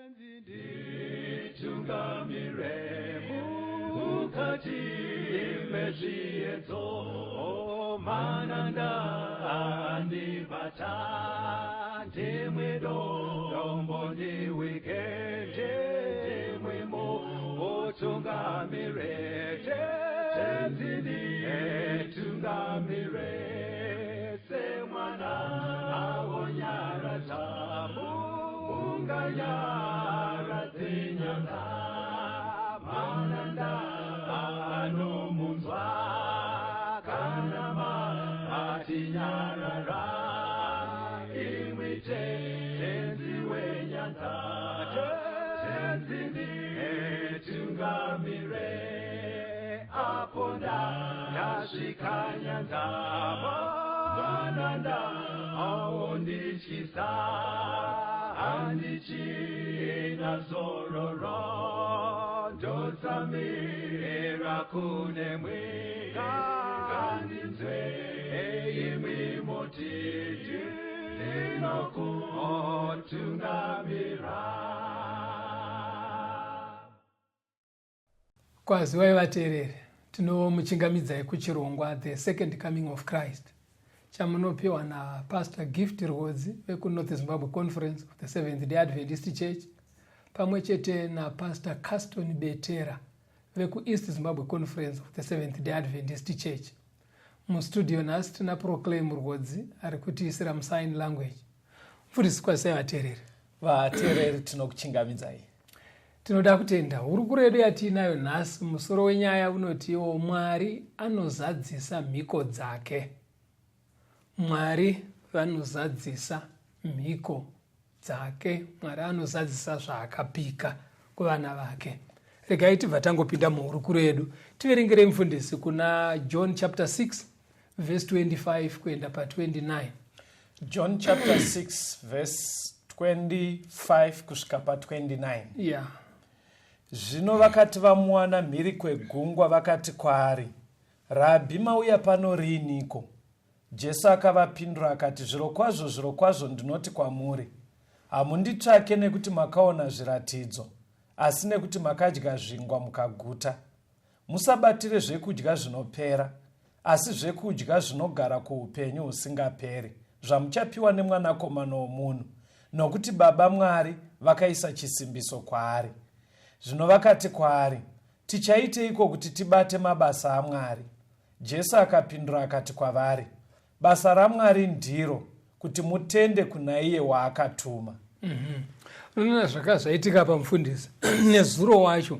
Nditungamire mukati mezviedzo, mananda andibata, ndimwe dombo ndiwike, ndimwe mutungamire, Tenzi nditungamire, semwana awonyaradza munganyaradze nyanga, mananda anomunzwa kana matinyarara, imwi Tenzi wenyanza, Tenzi nditungamire, apo ndasvika nyanza, mananda aondityisa, handichina zororo, ndotsamira kunemwi, ngandinzwe imwi moti ndinokutungamira. Kwaziwai vateereri, tinomuchingamidzai kuchirongwa The Second Coming of Christ chamunopiwa naPastor Gift Rwodzi vekuNorth Zimbabwe Conference of the Seventh Day Adventist Church pamwe chete naPastor Caston Betera vekuEast Zimbabwe Conference of the Seventh Day Adventist Church. Mustudio nhasi tina Proclaim Rwodzi ari kutiisira musign language. Mfundisi, kwazisai vateereri. Vateereri, tinokuchingamidzai. Tinoda kutenda hurukuro yedu yatiinayo nhasi. Musoro wenyaya unotiwo Mwari anozadzisa mhiko dzake. Mwari vanozadzisa mhiko dzake. Mwari anozadzisa zvaakapika kuvana vake. Regai tibva tangopinda muhurukuro yedu. Tiverengerei mufundisi kuna John chapter 6 verse 25 kuenda pa 29. John chapter 6 verse 25 kusvika pa 29. Yeah. Zvino vakati vamuwana mhiri kwegungwa, vakati kwaari, Rabhi, mauya pano riiniko? Jesu akavapindura akati, Zvirokwazvo, zvirokwazvo ndinoti kwamuri, hamunditsvake nekuti makaona zviratidzo, asi nekuti makadya zvingwa mukaguta. Musabatire zvekudya zvinopera, asi zvekudya zvinogara kuupenyu husingaperi, zvamuchapiwa neMwanakomana womunhu, nokuti Baba Mwari vakaisa chisimbiso kwaari. Zvino vakati kwaari, Tichaiteiko kuti tibate mabasa aMwari? Jesu akapindura akati kwavari, Basa raMwari ndiro kuti mutende kuna iye waakatuma. Unoona zvaka zvaitika pamufundisi nezuro wacho.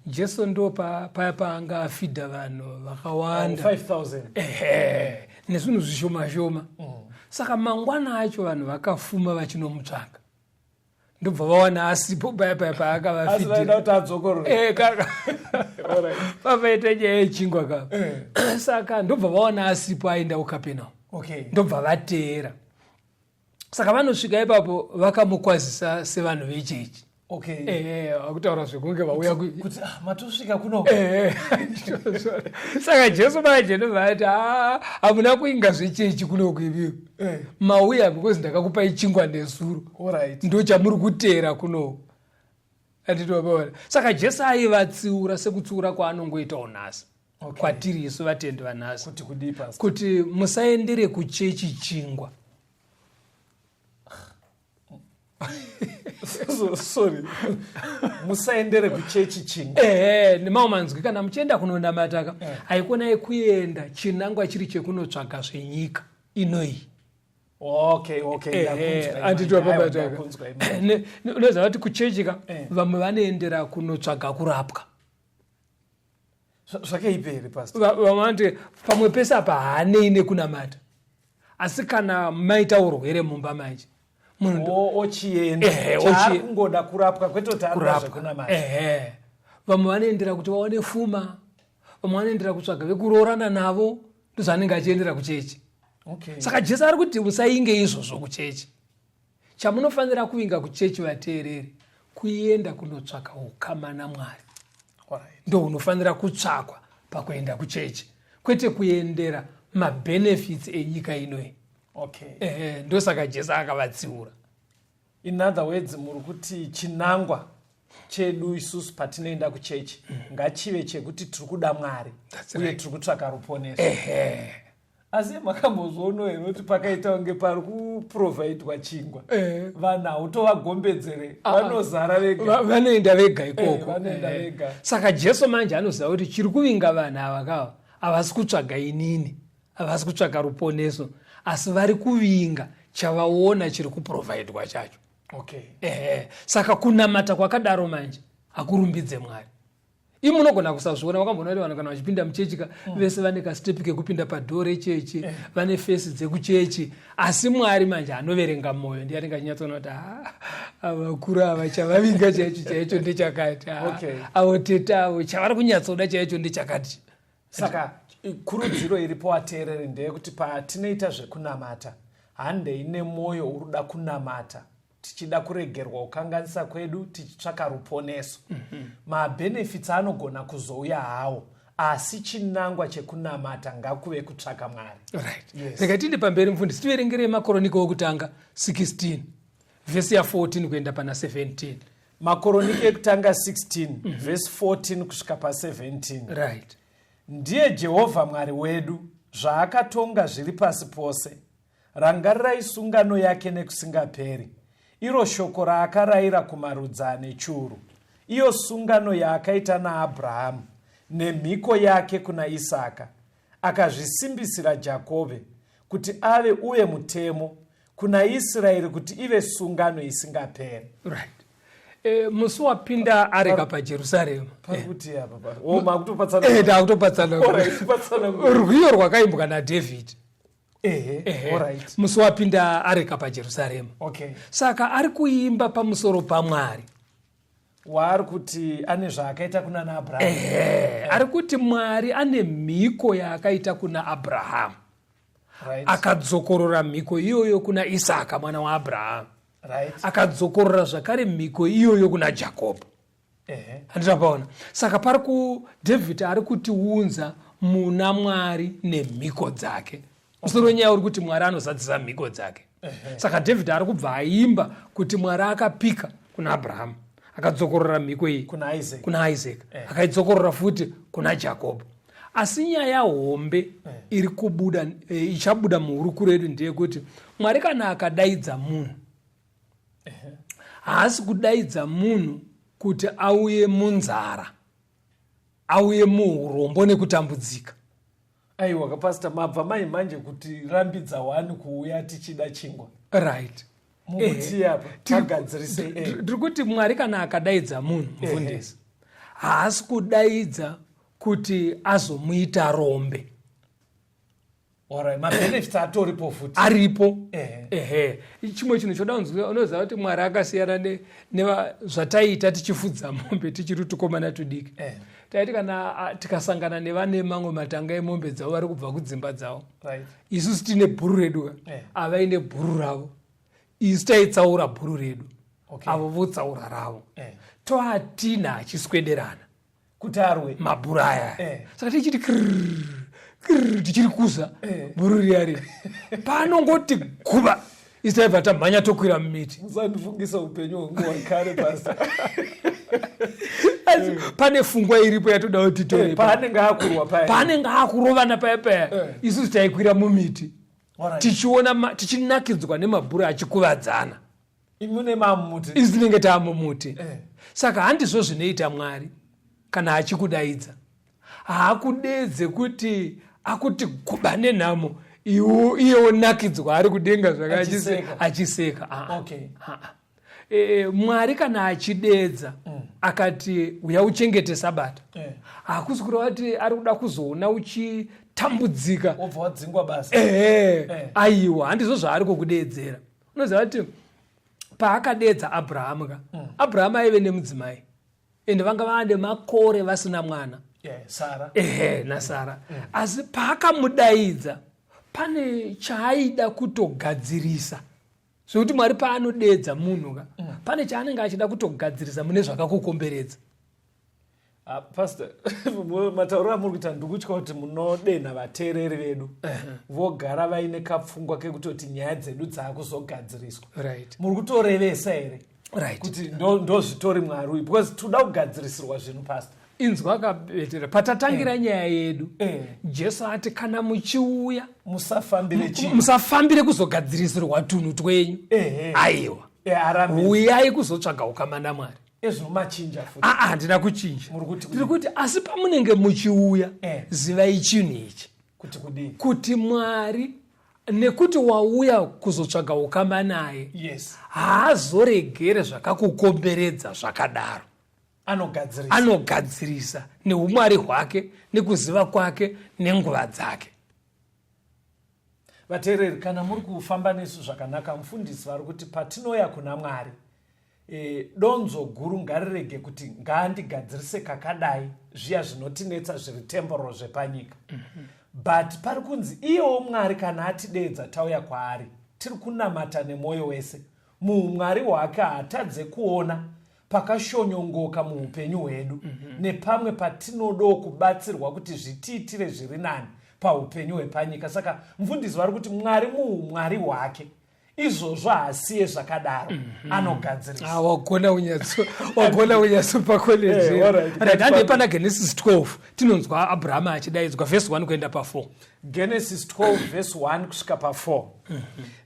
Jesu ndo paya paanga afidha vanhu vakawanda 5000 Ehe, nezvinhu zvishoma shoma. Saka mangwana acho vanhu vakafuma vachinomutsvaka, ndobva vawana asipo paya paya paakavafidhira. Asi vaida kuti adzokorore. Papaita nyaya yechingwa ka. Saka ndobva vawana asipo, aenda kuKapenau. Ndobva vateera. Saka vanosvika ipapo vakamukwazisa sevanhu vechechi. Vakutaura zvekunge vauya kuti matosvika kuno. Saka Jesu manje ndobva ati, hamuna kuinga zvechechi kunoku ivio. Mauya because ndakakupai chingwa nezuro. Ndo chamuri kuteera kunoku. Anditovaona. Saka Jesu aivatsiura sekutsiura kwaanongoitawo nhasi. Kwatiri isu vatendi vanhasi. Kuti kudii, Pastor? Kuti musaendere kuchechi chingwa. Sorry, musaendere kuchechi chingwa. Ehe, nemamwe manzwi, kana muchienda kunonamata ka, haikonai kuenda chinangwa chiri chekunotsvaga zvenyika inoyi. Ndakunzwa. Anditovabataka. Ndakunzwa imani. Unoziva kuti kuchechi ka, vamwe vanoendera kunotsvaga kurapwa. Zvakaipa here, Pastor? Vamwe vanoti pamwe pese apa haanei nekunamata, asi kana maita urwere mumba manje, munhu ochienda. Chaari kungoda kurapwa, kwete kuti ari kuda kurapwa. Zvekunamata. Ehe, vamwe vanoendera kuti vaone fuma, vamwe vanoendera kutsvaga vekuroorana navo, ndozvaanenge achiendera kuchechi. Saka Jesu ari kuti musainge izvozvo kuchechi. Chamunofanira kuvinga kuchechi, vateereri, kuenda kunotsvaka ukama naMwari. Ndo hunofanira kutsvakwa pakuenda kuchechi, kwete kuendera mabenefits enyika inoyi. Ndosaka Jesu akavatsiura. In other words, muri kuti chinangwa chedu isusu patinoenda kuchechi ngachive chekuti tiri kuda Mwari uye tiri kutsvaka ruponeso. Asi makambozvionawo here kuti pakaita kunge pari kuprovhaidwa chingwa, vanhu hautovagombedzere, vanozara vega? Vanoenda vega ikoko. Vanoenda vega. Saka Jesu manje anoziva kuti chiri kuvinga vanhu ava kava, havasi kutsvaga inini, havasi kutsvaga ruponeso, asi vari kuvinga chavaona chiri kuprovhaidwa chacho. Ehe, saka kunamata kwakadaro manje hakurumbidze Mwari. Imi munogona kusazviona. Wakamboona kuti vanhu kana vachipinda muchechi ka, vese vane kastepi kekupinda padhoo rechechi, vane fesi dzekuchechi, asi Mwari manje anoverenga mwoyo ndiye anenge achinyatsoona kuti, "Ah, avakuru ava chavavinga chaicho chaicho ndechakati. Ah, avo tete avo chavari kunyatsoda chaicho ndechakati." Saka kurudziro iripo, vateereri, ndeyekuti patinoita zvekunamata, handei nemwoyo uri kuda kunamata, tichida kuregerwa kukanganisa kwedu, tichitsvaka ruponeso. Mabenefits anogona kuzouya hawo, asi chinangwa chekunamata ngakuve kutsvaka Mwari. Right. Yes. Rega tiinde pamberi, mufundisi, tiverengerei Makoroniko wokutanga 16, vhesi ya14 kuenda pana 17. Makoroniki ekutanga 16, vhesi 14 kusvika pa17. Ndiye Jehovha Mwari wedu, zvaakatonga zviri pasi pose. Rangarirai sungano yake nekusingaperi, iro shoko raakarayira kumarudzi ane churu, iyo sungano yaakaita naAbhurahamu nemhiko yake kuna Isaka. Akazvisimbisira Jakove kuti ave uve mutemo kuna Israeri, kuti ive sungano isingaperi. Right. Musi wapinda areka paJerusarema. Pari apa, o, makutopatsana. Takutopatsana. Alright, patsanangura. Rwiyo rwakaimbwa naDhavhidhi. Musi wapinda areka paJerusarema. Saka ari kuimba pamusoro paMwari. Waari kuti ane zvaakaita kuna naAbhurahamu. Ehe, ari kuti Mwari ane mhiko yaakaita kuna Abrahamu, akadzokorora mhiko iyoyo kuna Isaka mwana waAbrahamu, akadzokorora zvakare mhiko iyoyo kuna Jakobho. Handitapaona? Saka pari ku David ari kutiunza muna Mwari nemhiko dzake. Musoro wenyaya uri kuti Mwari anozadzisa mhiko dzake. Saka David ari kubva aimba kuti Mwari akapika kuna Abrahamu, akadzokorora mhiko iyi kuna Isaac. Kuna Isaac. Akaidzokorora futi kuna Jakobho. Asi nyaya hombe iri kubuda, ichabuda muhurukuro yedu ndeyekuti Mwari kana akadaidza munhu, haasi kudaidza munhu kuti auye munzara, auye muurombo nekutambudzika. Aiwa kapasita, mabva mai manje kuti rambidza wani kuuya tichida chingwa. Mukuti apa tagadzirisei? Ndiri kuti Mwari kana akadaidza munhu, mufundisi, haasi kudaidza kuti azomuita rombe. Alright, mabenefits atoripo futi. Aripo. Ehe, chimwe chinhu choda kunzwa, unoziva kuti Mwari akasiyana zvataiita tichifudza mombe tichiri tukomana tudiki. Taiti kana tikasangana nevane mamwe matanga emombe dzavo vari kubva kudzimba dzavo, isusu tine bhuru redu ka, avaine bhuru ravo, isu taitsaura bhuru redu, avo votsaura ravo, toatina achiswederana kuti arwe. Mabhuru aya. Saka tichiti krrr, krrr, tichiri kuza bhuru riya riya, panongoti guva, isu taibva tamhanya tokwira mumiti. Musandifungisa upenyu hwangu hwakare, pasta. Asi pane fungwa iripo yatoda kuti tore. Paanenge akurwa paya. Paanenge akurovana paya paya, isusu taikwira mumiti, tichiona tichinakidzwa nemabhuru achikuvadzana. Imune mamuti. Isu tinenge taamumuti. Saka handizvo zvinoita Mwari kana achikudaidza. Haakudedze kuti akuti guba nenhamo, iye onakidzwa ari kudenga zvake Achiseka. Achiseka. Ah, ah. Ah, ah. Mwari kana achidedza, akati uya uchengete Sabata, hakusi kureva kuti ari kuda kuzoona uchitambudzika. Wobva wadzingwa basa. Ehe. Aiwa, handizvo zvaari kukudedzera. Unoziva kuti paakadedza Abrahamu ka, Abrahamu aive nemudzimai, ende vanga vane makore vasina mwana. Yeah, Sara. Ehe, naSara. Asi paakamudaidza, pane chaaida kutogadzirisa, zvekuti Mwari paanodedza munhu ka, pane chaanenge achida kutogadzirisa mune zvakakukomberedza. Ah, pastor, matauriro amuri kuita, ndikutya kuti munodenha vateereri vedu, vogara vaine kapfungwa kekutoti nyaya dzedu dzaakuzogadziriswa. Muri kutorevesa here kuti ndozvitori Mwari uyu? Because toda kugadzirisirwa zvinhu, pastor. Inzwa kabetera patatangira nyaya yedu. Jesu ati kana muchiuya, musafambire chii? Musafambire kuzogadzirisirwa tunhu twenyu. Aiwa. Arambi. Uyai kuzotsvaga ukama naMwari. Ezvinomachinja futi. Aa, handina kuchinja. Muri kuti Tiri kuti asi pamunenge muchiuya, zivai chinhu ichi. Kuti kudii? Kuti Mwari, nekuti wauya kuzotsvaga ukama naye, haazoregere zvakakukomberedza zvakadaro. Anogadzirisa. Anogadzirisa neumwari hwake, nekuziva kwake, nenguva dzake. Vateereri, kana muri kufamba nesu zvakanaka, mufundisi vari kuti patinouya kuna Mwari, donzo guru ngarirege kuti ngaandigadzirise kakadai, zviya zvinotinetsa zviri temporal zvepanyika, but pari kunzi iyewo Mwari kana atideedza, tauya kwaari, tiri kunamata nemwoyo wese, muumwari hwake haatadze kuona pakashonyongoka muupenyu hwedu nepamwe patinodawo kubatsirwa kuti zvitiitire zviri nani paupenyu hwepanyika. Saka mufundisi vari kuti Mwari muumwari hwake izvozvo haasiye zvakadaro, anogadzirisa. Ah, wagona kunyatsopa college. Eh, alright. Right, handei pana Genesis 12, tinonzwa Abrahama achidaidzwa, vhesi 1 kuenda pa4. Genesis 12 verse 1 kusvika pa4.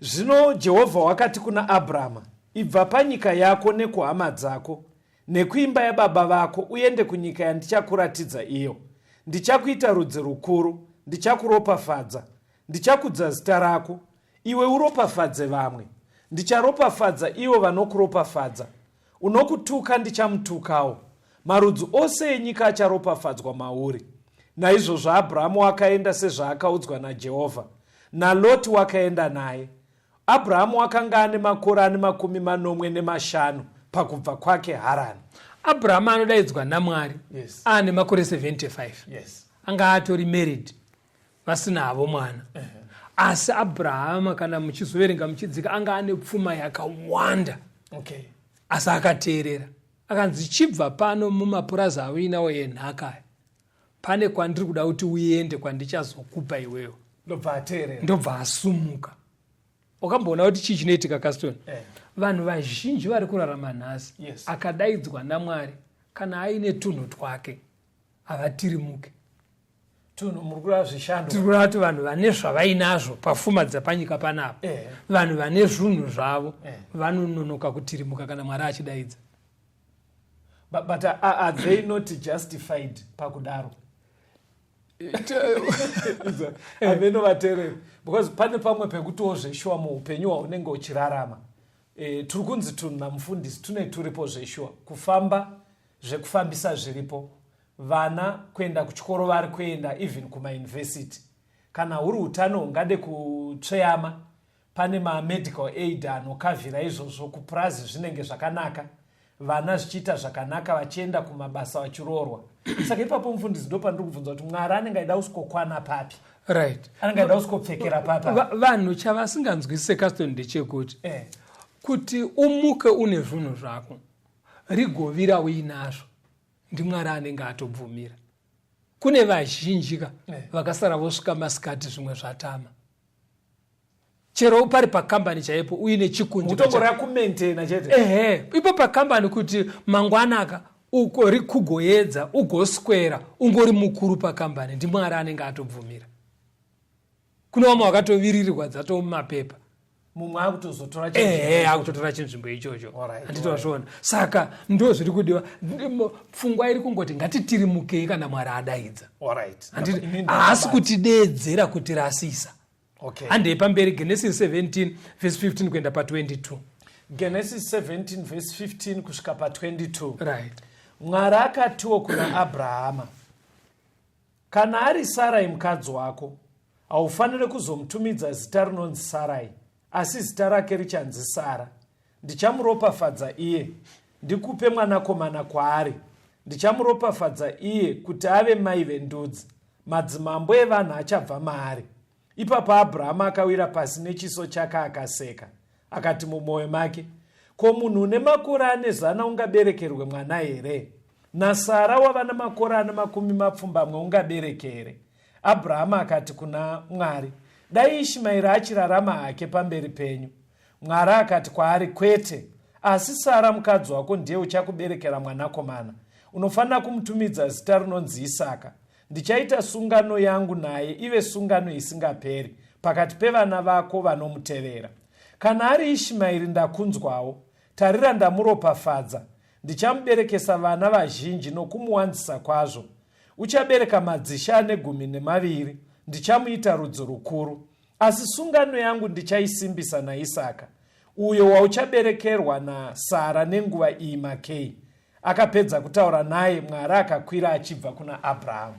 Zvino Jehovha wakati kuna Abrahama, "Ibva panyika yako nekuhama dzako nekuimba yababa vako, uende kunyika yandichakuratidza iyo. Ndichakuita rudzi rukuru, ndichakuropafadza, ndichakudza zita rako, iwe uropafadze vamwe. Ndicharopafadza ivo vanokuropafadza, unokutuka ndichamutukawo. Marudzi ose enyika acharopafadzwa mauri." Naizvozvo Abrahamu wakaenda sezvaakaudzwa naJehovha, naLoti wakaenda naye. Abrahamu wakanga ane makore ane 75 pakubva kwake Harani. Abrahamu anodaidzwa naMwari aane makore 75. Anga atori married, vasina havo mwana. Asi Abrahama, kana muchizoverenga muchidzika, anga ane pfuma yakawanda. Asi akateerera, akanzi chibva pano mumapurazi auinawo enhaka aya, pane kwandiri kuda kuti uende, kwandichazokupa iwewo. Ndobva ateerera. Ndobva asumuka. Wakamboona kuti chii chinoitika, Caston? Vanhu vazhinji vari kurarama nhasi, akadaidzwa naMwari, kana aine tunhu twake, havatirimuke. Tunhu muri kureva zvishando? Tiri kureva kuti vanhu vane zvavainazvo pafuma dzapanyika panapa, vanhu vane zvinhu zvavo, vanononoka kutirimuka kana Mwari achidaidza. But are they not justified pakudaro? Ameno vateereri, because pane pamwe pekutiwo zveshuwa muupenyu hwaunenge uchirarama, tiri kunzi tunhu namufundisi tune turipo zveshuwa, kufamba, zvekufambisa zviripo, vana kuenda kuchikoro vari kuenda, even kumayunivhesiti. Kana huri utano hungade kutsveyama, pane mamedical aid anokavhira izvozvo. Kupurazi zvinenge zvakanaka, vana zvichiita zvakanaka, vachienda kumabasa, vachiroorwa. Saka ipapo, mufundisi, ndo pandiri kubvunza kuti Mwari anenge aida kusvikokwana papi? Anenge aida kusvikopfekera papi? Vanhu chavasinganzwisise, Caston, ndechekuti kuti umuke une zvinhu zvako, rigovira uinazvo, ndiMwari anenge atobvumira. Kune vazhinji ka vakasara vosvika masikati zvimwe zvatama, chero pari pakambani chaipo uine chikunji. Mutongora kumaintaina chete. Ehe, ipo pakambani kuti mangwanaka uko kugoedza ugoswera ungori mukuru pakambani, ndiMwari anenge atobvumira. Kune vamwe vakatoviririrwa dzatomumapepa. Mumwe akutozotora. Ehe, akutotora chinzvimbo ichocho. Handitozviona. Saka ndo zviri kudiwa. Pfungwa iri kungoti ngatitirimukei kana Mwari adaidza. Handiti Inini haasi kutideedzera kutirasisa. Handei pamberi, Genesis 17 verse 15 kuenda pa22. Genesis 17 verse 15 kusvika pa22. Mwari akatiwo kuna Abrahama, "Kana ari Sarai mukadzi wako, haufaniri kuzomutumidza zita rinonzi Sarai, asi zita rake richanzi Sara. Ndichamuropafadza iye, ndikupe mwanakomana kwaari. Ndichamuropafadza iye kuti ave mai vendudzi, madzimambo evanhu achabva maari." Ipapo Abrahama akawira pasi nechiso chake akaseka, akati mumwoyo make, "Ko munhu une makore ane 100 ungaberekerwe mwana here? NaSara wava namakore ane 80 ungabereke here? Abrahama akati kuna Mwari, Dai Ishimaeri achirarama hake pamberi penyu. Mwari akati kwaari, Kwete, asi Sara mukadzi wako ndiye uchakuberekera mwanakomana. Unofanira kumutumidza zita rinonzi Isaka. Ndichaita sungano yangu naye ive sungano isingaperi pakati pevana vako vanomutevera. Kana ari Ishimaeri ndakunzwawo. Tarira ndamuropafadza. Ndichamuberekesa vana vazhinji nokumuwanzisa kwazvo. Uchabereka madzishe ane 12, ndichamuita rudzi rukuru. Asi sungano yangu ndichaisimbisa naIsaka, uyo wauchaberekerwa naSara nenguva iyi makei. Akapedza kutaura naye, Mwari akakwira achibva kuna Abrahamu.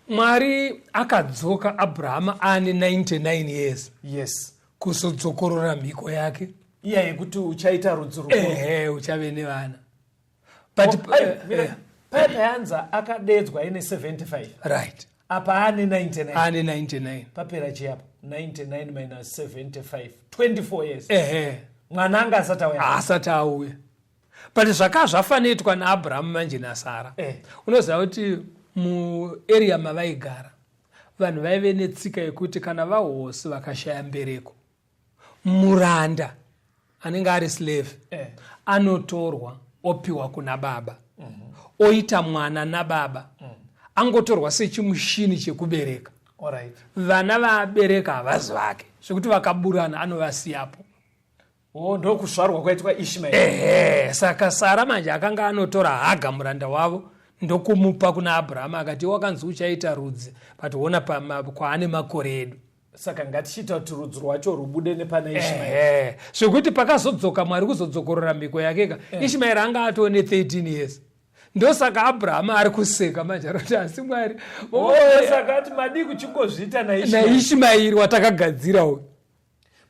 Mwari akadzoka Abrahamu aane 99 years. Yes. Kuzodzokorora mhiko yake. Iya yekuti uchaita rudzi rukuru. Ehe, uchave nevana. But oh, paya payanza akadedzwa aine 75. Right. Apa ane 99. Ane 99. Papera chiyapa 99 minus 75 24 years. Ehe. Mwana anga asati auya. Asati auya. But zvakava zvafanoitwa naAbrahamu manje naSara. Eh. Unoziva kuti muarea mavaigara vanhu vaive netsika yekuti kana vahosi vakashaya mbereko muranda anenge ari slave eh, anotorwa opiwa kuna baba oita mwana nababa angotorwa sechimushini chekubereka. Alright. Vana vaabereka havazi vake, zvekuti vakaburana anovasiyapo. Oh, ndokuzvarwa kwaitwa Ishmael. Ehe, saka Sara manje akanga anotora Haga muranda wavo ndokumupa kuna Abrahama, akati wakanzi uchaita rudzi, but ona kwaane makore edu. Saka ngatichiita kuti rudzi rwacho rubude nepana Ishmael. Ehe, zvekuti pakazodzoka Mwari kuzodzokorora mhiko yake ka, Ishmael anga atone 13 years. Ndosaka Abrahama ari kuseka manje, aroti asi Mwari Oh, saka ati madii kuchingozviita naIshmael. naIshmaeri watakagadzira uyu.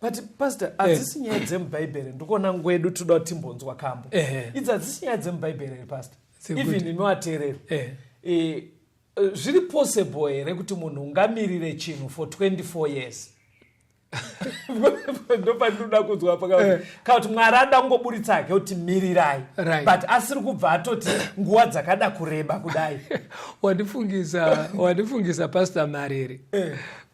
But pastor, hadzisi nyaya dzemubhaibheri, ndikuona ngwedu toda kuti timbonzwa kambo. Idzi hadzisi nyaya dzemubhaibheri here pastor? Dzekuti? Even imi wateereri. Zviri possible here kuti munhu ungamirire chinhu for 24 years? Ndopandinoda kunzwa kana kuti Mwari ada kungoburitsa hake kuti mirirai. Right. But asiri kubva atoti nguva dzakada kureba kudai. Wandifungisa Pastor Marere.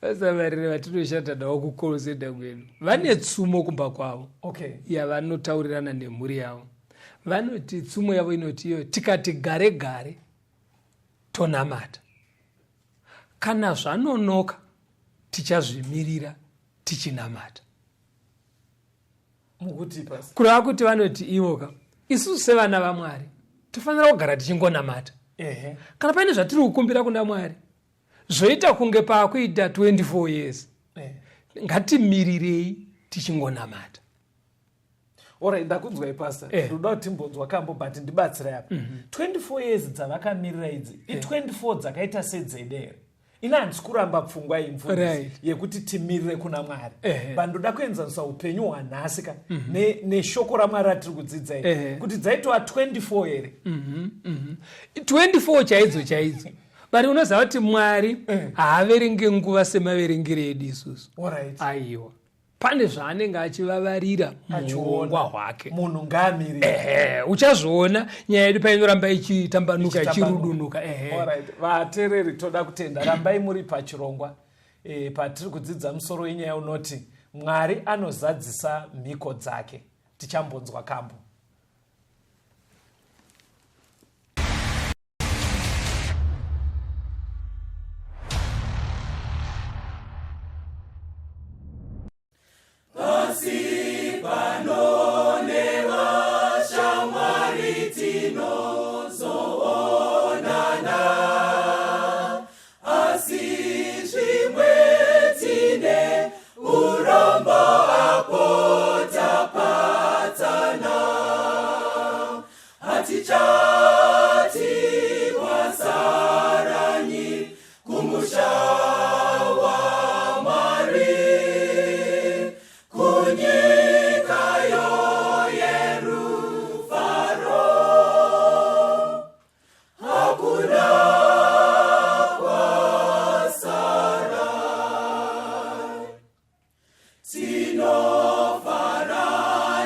Pastor Marere vatinoshanda navo kucall center kwedu vane tsumo kumba kwavo. Yavanotaurirana nemhuri yavo. Vanoti tsumo yavo inoti iyo tikati gare gare tonamata, kana zvanonoka tichazvimirira tichinamata. Mukuti pastor? Kureva kuti vanoti ivoka isusu sevana vaMwari tofanira kugara tichingonamata. Kana paine zvatiri kukumbira kuna Mwari zvoita kunge paakuita 24 years, ngatimirirei tichingonamata. Alright, ndakunzwai pastor. Ndoda kuti timbonzwa kambo, but ndibatsirai apa. 24 years dzavakamirira idzi, i24 dzakaita sedzedere. Ini handisi kuramba pfungwa iyi mufundisi, yekuti timirire kuna Mwari. But ndoda kuenzanisa upenyu hwanhasi ka neshoko raMwari ratiri kudzidza iri. Kuti dzaitova 24 here? 24 chaidzo chaidzo. But unoziva kuti Mwari haaverenge nguva semaverengere edu isusu. Aiwa. Pane zvaanenge achivavarira Achiona. muurongwa hwake. Munhu ngaamirire. Ehe, uchazviona nyaya yedu painoramba ichitambanuka, Ichitambanuka. ichirudunuka. Ehe. Alright. Vateereri, toda kutenda, rambai muri pachirongwa. Patiri kudzidza musoro wenyaya unoti Mwari anozadzisa mhiko dzake. Tichambonzwa kambo. Pasi pano nevashamwari tinozoonana, asi zvimwe tine urombo apo tapatsana. Hatichati kwasaranyi kumusha waMwari, kunyika yoyerufaro. Hakuna kwasara. Tinofara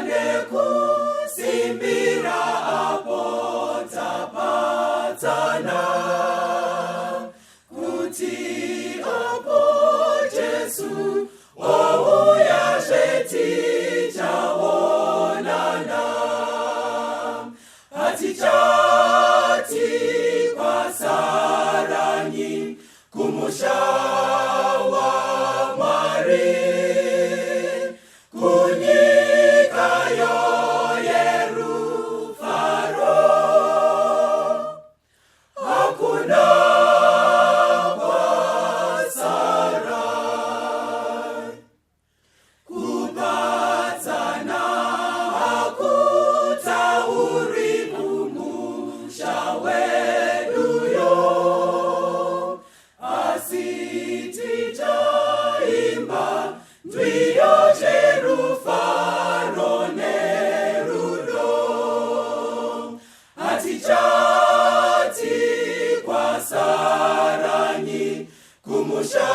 nekusimbira apo Kupatsana kuti apo Jesu ouyazve tichaonana. Hatichati kwasaranyi kumusha waMwari, kunyika yoyerufaro. Hakuna kwasara. Kupatsana hakutauri kumusha weduyo, asi tichaimba ndwiyo dzerufaro nerudo. Hatichati kwasaranyi kumusha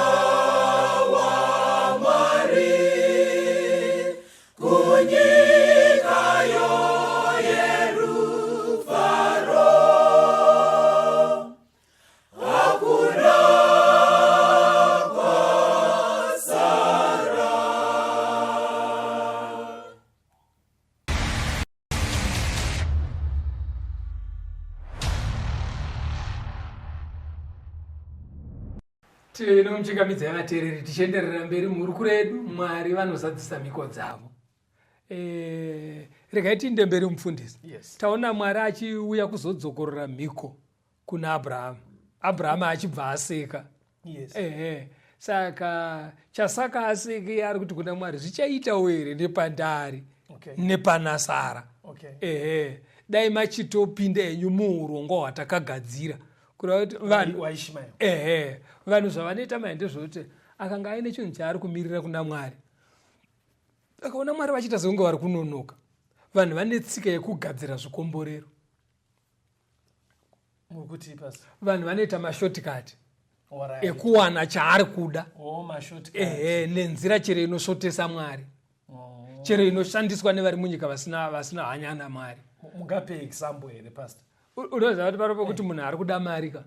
waMwari, kunyika yoyerufaro. Hakuna kwasara. Tinomuchingamidzai vateereri tichienderera mberi muhurukuro yedu. Mwari vanozadzisa mhiko dzavo. Regai tiinde mberi, mufundisi. Yes. Taona Mwari achiuya kuzodzokorora mhiko kuna Abrahamu, Abrahamu achibva aseka. Ehe, saka chasaka aseke, ari kuti kuna Mwari, zvichaitawo here nepandari nepana Sara? Ehe, dai machitopinda henyu muurongwa hwatakagadzira, kureva kuti vanhu waIshmael. Ehe, vanhu zvavanoita mai ndezvekuti akanga aine chinhu chaari kumirira kuna Mwari, akaona Mwari vachiita sekunge vari kunonoka. Vanhu vane tsika yekugadzira zvikomborero. Muri kuti pasi? Vanhu vanoita mashortcut ekuwana chaari kuda. Oh, mashortcut. Ehe, nenzira chero inosvotesa Mwari, chero inoshandiswa nevari munyika vasina hanya naMwari. Mungape example here, pastor? Unoziva kuti pari pekuti munhu ari kuda mari ka,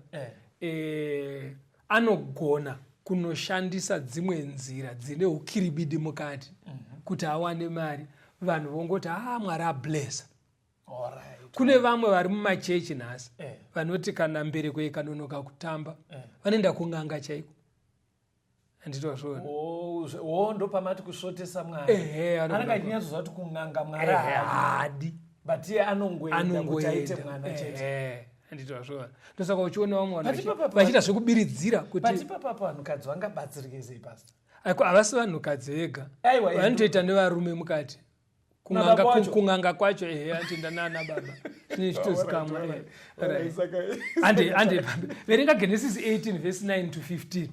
anogona kunoshandisa dzimwe nzira dzine ukiribidi mukati kuti awane mari. Vanhu vongoti, "A, Mwari ablessa." Kune vamwe vari mumachechi nhasi vanoti kana mbereko ikanonoka kutamba, vanoenda kun'anga chaiko, handitozviona. Oh, oh, ndopamati kusvotesa Mwari. Ehe, anenge achinyatsoziva kuti kun'anga Mwari haadi, haadi, but iye anongoenda kuti aite anongoenda mwana chete. Ehe, handitozviona. Ndosaka uchiona vamwe vanhu But vachiita zvekubiridzira kuti But ipapapo vanhukadzi vangabatsirike sei, pastor? Aiko, havasi vanhukadzi vega. Aiwa, vanotoita nevarume mukati. Nababa wacho? Kun'anga kwacho, ehe, anotoenda nana baba, zvinenge zvichitozikamwa. Right. Ande verenga Genesis 18 verse 9 to 15.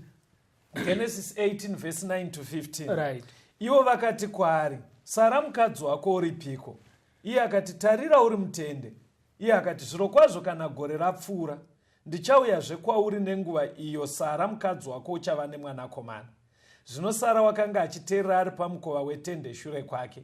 Genesis 18 verse 9 to 15. Right. Ivo vakati kwaari, "Sara mukadzi wako uripiko?" Iye akati, "Tarira, uri mutende." Iye akati, "Zvirokwazvo kana gore rapfuura, ndichauyazve kwauri nenguva iyo Sara mukadzi wako uchava nemwanakomana." Zvino Sara wakanga achiteerera ari pamukova wetende shure kwake.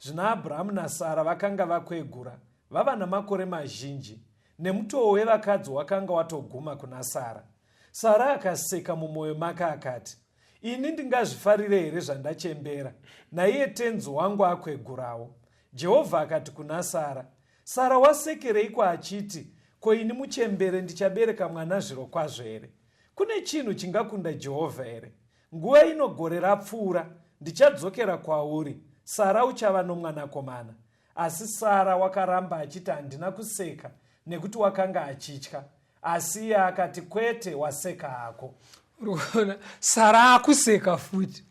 Zvino Abrahamu naSara vakanga vakwegura, vava namakore mazhinji, nemutoo wevakadzi wakanga watoguma kuna Sara. Sara akaseka mumwoyo make akati, "Ini ndingazvifarire here zvandachembera, naiye tenzi wangu akwegurawo?" Jehovha akati kuna Sara, "Sara wasekereiko achiti, 'Ko ini muchembere ndichabereka mwana zvirokwazvo here?' Kune chinhu chingakunda Jehovha here? Nguva ino gore rapfuura, ndichadzokera kwauri, Sara uchava nomwanakomana." Asi Sara wakaramba achiti, "Handina kuseka," nekuti wakanga achitya. Asi iye akati, "Kwete, waseka hako." Uri kuona Sara akuseka futi.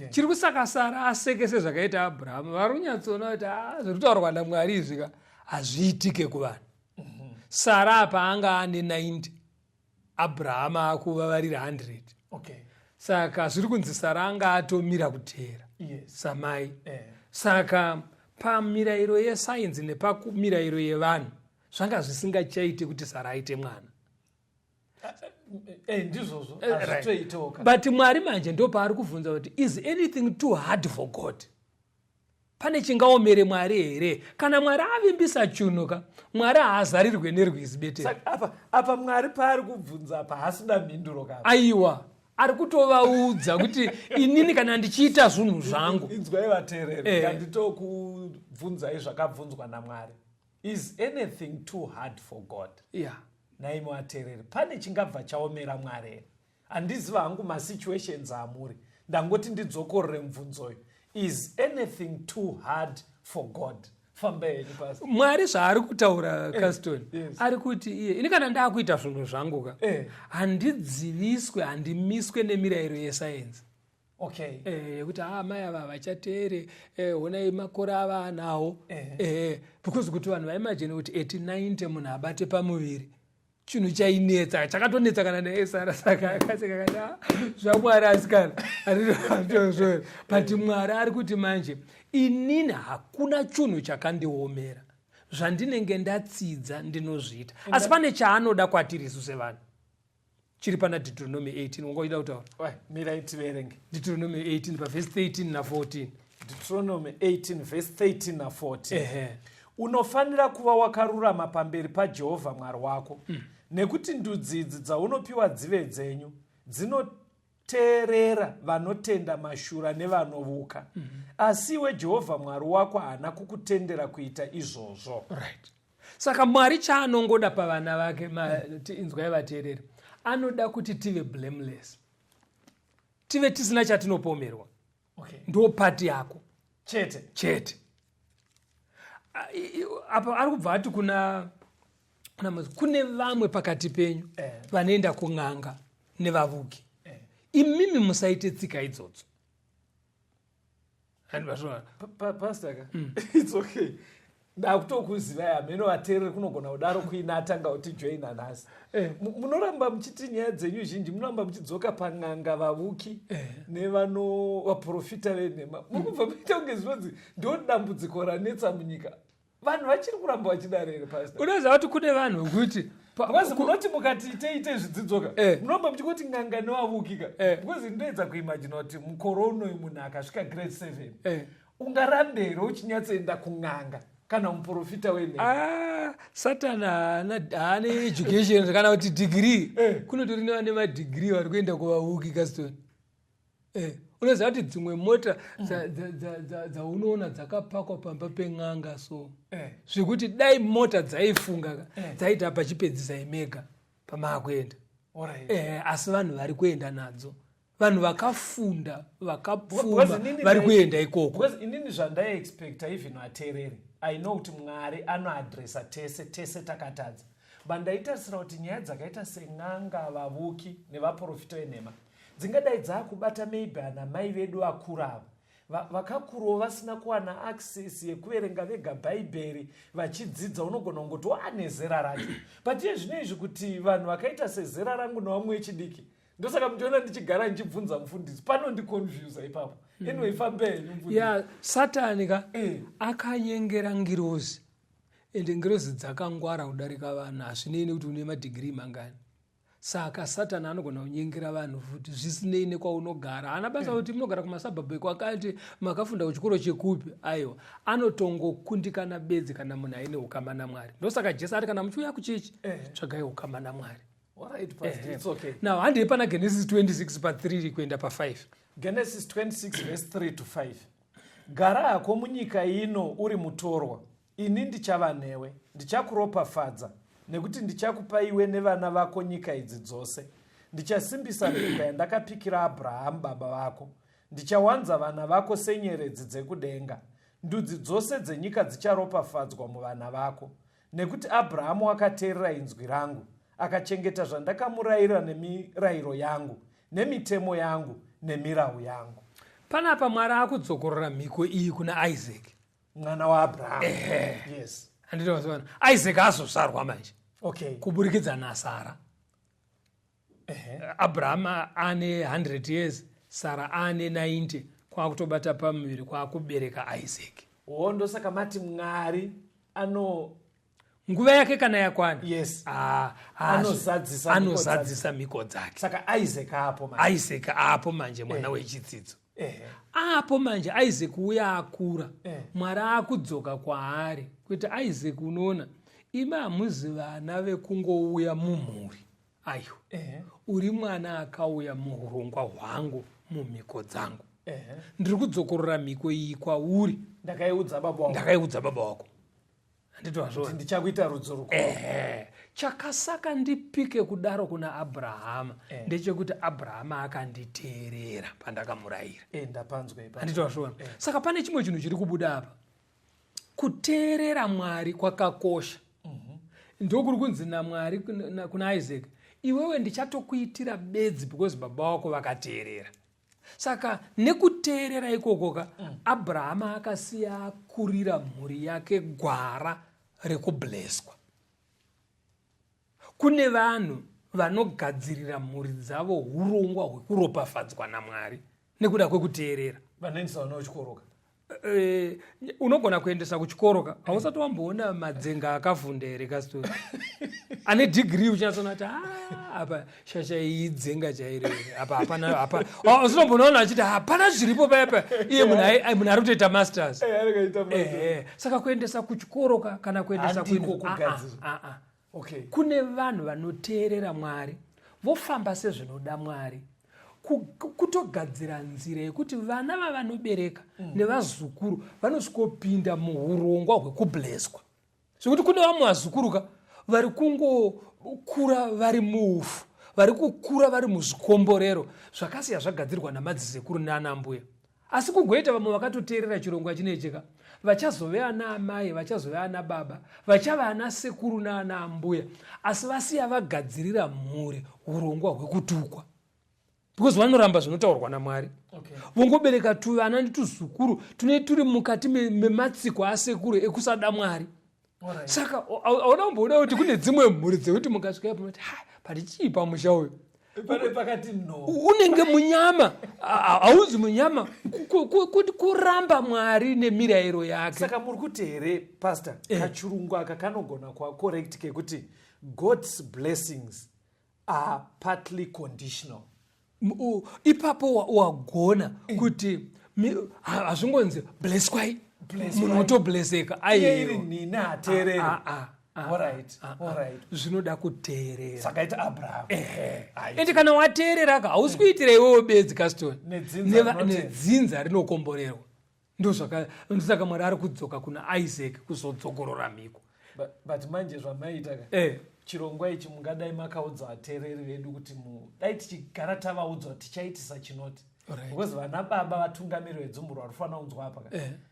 Chiri kusaka Sara aseke sezvakaita Abrahamu, vari kunyatsoona kuti, "Ah, zviri kutaurwa naMwari izvi ka hazviitike kuvanhu." Sara apa anga ane 90, Abrahamu akuvavarira 100. Saka zviri kunzi Sara anga atomira kuteera samai. Saka pamirayiro yesainzi nepamirayiro yevanhu zvanga zvisingachaiti kuti Sara aite mwana. Ndizvozvo. Right. Hazvitoitoka. But Mwari manje ndo paari kubvunza kuti, "Is anything too hard for God?" Pane chingaomere Mwari here? Kana Mwari avimbisa chunhu ka, Mwari haazarirwe nerwizi bete. Apa, apa Mwari paari kubvunza apa haasina mhinduro ka. Aiwa, ari kutovaudza kuti inini kana ndichiita zvinhu zvangu. Inzwai vateereri, eh. Nganditokubvunzai zvakabvunzwa naMwari. Is anything too hard for God? Yeah. Naimi vateereri, pane chingabva chaomera Mwari here? Handiziva hangu masituations amuri. Ndangoti ndidzokorore mubvunzoyo. Is anything too hard for God? Famba henyu pastor. Mwari zvaari kutaura eh, Caston yes. Ari kuti iye ini kana ndakuita zvinhu zvangu ka eh. Handidziviswe, handimiswe nemirayiro yesayenzi. Okay. Eh, yekuti ah, mai ava havachateere eh, honai makore ava anawo eh. Eh, because kuti vanhu vaimajeni kuti 80 90 munhu abate pamuviri chinhu chainetsa chakatonetsa kana naesara saka akaseka kati ah, zvamwari asikana atizvozvo but mwari ari kuti manje inini hakuna chunhu chakandiomera zvandinenge ndatsidza ndinozviita asi pane chaanoda kwatiri isu sevanhu chiri pana Deuteronomy 18 wanga uchida kutaura mirai tiverenge Deuteronomy 18 pavhesi 13 na14 Deuteronomy 18 vhesi 13 na14 ehe unofanira kuva wakarurama pamberi paJehovha Mwari wako mm. Nekuti ndudzi idzi dzaunopiwa dzive dzenyu dzinoteerera vanotenda mashura nevanovuka mm -hmm. Asi iwe Jehovha Mwari wako haana kukutendera kuita izvozvo. Right. Saka Mwari chaanongoda pavana vake, inzwai vateereri, anoda kuti tive blameless, tive tisina chatinopomerwa. Okay. Ndo pati yako chete chete. Apa ari kubva ati kuna kune vamwe pakati penyu eh. vanoenda kun'anga nevavuki eh. Imimi musaite tsika idzodzo. Pastor ka mm. It's okay, ndakutokuzivai hameno vateereri kunogona kudaro kuina atanga kuti joina nhasi eh. Munoramba muchiti nyaya dzenyu zhinji munoramba muchidzoka pan'anga vavuki eh. Nevano vaprofita venhema muri kubva muita kunge zvinonzi ndo dambudziko ranetsa munyika vanhu vachiri kuramba vachidaro here pastor Unoziva kuti kune vanhu vekuti because munoti mukati iteite zvidzidzoka eh. Munoramba muchingoti n'anga nevavuki ka eh. Because ndinoedza kuimagina kuti mukore unoyu munhu akasvika grade 7 eh. Ungarambe here uchinyatsoenda kun'anga kana muprofita wenhema ah, Satani haana education kana kuti degree eh. Kunotori nevane madegree vari kuenda kuvavuki Caston eh. Unoziva kuti dzimwe mota dzaunoona dzakapakwa pamba pen'anga so eh. Zvekuti dai mota dzaifunga eh. Dzaita pachipedzisai mega pamaakuenda eh, asi vanhu vari kuenda nadzo vanhu vakafunda vakapfuma vari kuenda ikoko inini zvandaiexpecta even vateereri i know kuti mwari anoadresa tese tese takatadza but ndaitarisira kuti nyaya dzakaita sen'anga vavuki nevaprofita venhema dzingadai dzaakubata maybe ana mai vedu vakura ava vakakurawo vasina kuwana access yekuverenga vega bhaibheri vachidzidza unogona kungoti waane zera racho but iye zvino izvi kuti vanhu vakaita sezera rangu nevamwe vechidiki ndosaka muchiona ndichigara ndichibvunza mufundisi panondiconfusa ipapo mm. Anyway fambe henyu ya satani ka eh. Akanyengera ngirozi ende ngirozi dzakangwara kudarika vanhu hazvinei nekuti une madhigirii mangani saka satani anogona kunyengera vanhu futi zvisinei nekwaunogara haana basa mm. Kuti munogara kumasabhabhu ekwakati makafunda kuchikoro chekupi aiwa anotongokundikana bedzi kana munhu aine ukama namwari ndosaka jesu ari kana muchiuya kuchechi eh. Tsvagai ukama namwari Alright, Pastor, it's okay. Now handei pana Genesis 26 pa3 kuenda pa5 Genesis 26 verse 3 to 5 gara hako munyika ino uri mutorwa ini ndichava newe ndichakuropafadza nekuti ndichakupa iwe nevana vako nyika idzi dzose ndichasimbisa mhika yandakapikira abrahamu baba vako ndichawanza vana vako senyeredzi dzekudenga ndudzi dzose dzenyika dzicharopafadzwa muvana vako nekuti abrahamu akateerera inzwi rangu akachengeta zvandakamurayira nemirayiro yangu nemitemo yangu nemirau yangu Panapa mwari akudzokorora mhiko iyi kuna Isaac mwana waabrahamu yes handitovaziona Isaac azozvarwa manje okay kuburikidza nasara Abraham ane 100 years Sara ane 90 kwakutobata pamuviri kwakubereka Isaac wo ndosaka mati mwari ano nguva yake kana yakwana Yes. Ah, Anozadzisa anozadzisa mhiko dzake saka Isaac apo manje Isaac apo manje mwana wechitsidzo Apo manje Isaac uya akura, Mwari akudzoka kwaari kuti, Isaac, unoona, imi hamuzi vana vekungouya mumhuri, aiwa. Uri mwana akauya muurongwa hwangu, mumhiko dzangu. Ndiri kudzokorora mhiko iyi kwauri. Ndakaiudza baba wako. Ndakaiudza baba wako, handiti wazviona? Ndichakuita rudzi rukuru. Ehe, chakasaka ndipike kudaro kuna Abrahama ndechekuti Abrahama akanditeerera pandakamurayira. Ndapanzwa ipapo. Handiti wazviona? Saka pane chimwe chinhu chiri kubuda apa. Kuteerera Mwari kwakakosha. Ndokuri kunzi naMwari kuna Isaac, iwewe ndichatokuitira bedzi because baba vako vakateerera. Saka nekuteerera ikokoka, Abrahama akasiya akurira mhuri yake gwara rekubleswa. Kune vanhu vanogadzirira mhuri dzavo urongwa hwekuropafadzwa naMwari nekuda kwekuteerera. Vanoendesa vana kuchikoro ka? Unogona kuendesa kuchikoro ka, hausati wamboona madzenga akavhunda here kastori ane dhigiri, uchinyatsona kuti, "Ah, apa shasha iyi dzenga chairo here, apa hapana." Apa usinombonaona achiti hapana zviripo paya pa iye munhu munhu ari kutoita masters. Ehe, saka kuendesa kuchikoro ka kana kuendesa Handiko kugadzira. Ah, ah, ah. Kune vanhu vanoteerera Mwari, vofamba sezvinoda Mwari, kutogadzira nzira yekuti vana vavanobereka nevazukuru vanosvikopinda muurongwa hwekubleswa, zvekuti kune vamwe vazukuru ka vari kungokura vari muufu, vari kukura vari muzvikomborero zvakasiya zvagadzirwa namadzisekuru naanambuya. Asi kugoita vamwe vakatoteerera chirongwa chinecheka, vachazove ana amai, vachazove ana baba, vachava ana sekuru naana ambuya, asi vasiya vagadzirira mhuri urongwa hwekutukwa because vanoramba zvinotaurwa naMwari. Vongobereka tuvana netuzukuru tune turi mukati mematsiko asekuru ekusada Mwari. Saka hauna kumboona kuti kune dzimwe mhuri dzekuti mukasvika ipo munoti, ha, pati chii pamusha uyu? Pane pakati no. Unenge munyama. Hauzi munyama, kuti kuramba Mwari nemirayiro yake. Saka muri kuti here, pastor, kachirungu aka kanogona kuva correct kekuti God's blessings are partly conditional? Ipapo wagona kuti hazvingonzi blesswai, munhu otobleseka. Iye iri nini hateereri. Alright. Zvinoda kuteerera. Sakaita Abraham. Ende kana wateerera ka, hausi kuitira iwewo bedzi, Caston. Nedzinza rinotenda. Nedzinza rinokomborerwa. Ndosaka Mwari ari kudzoka kuna Isaac kuzodzokorora mhiko. But manje zvamaita ka, chirongwa ichi mungadai makaudza vateereri vedu kuti dai tichigara tavaudza kuti tichaitisa chinoti, because vana baba vatungamiri vedzumuro vari kufanira kunzwa apa ka,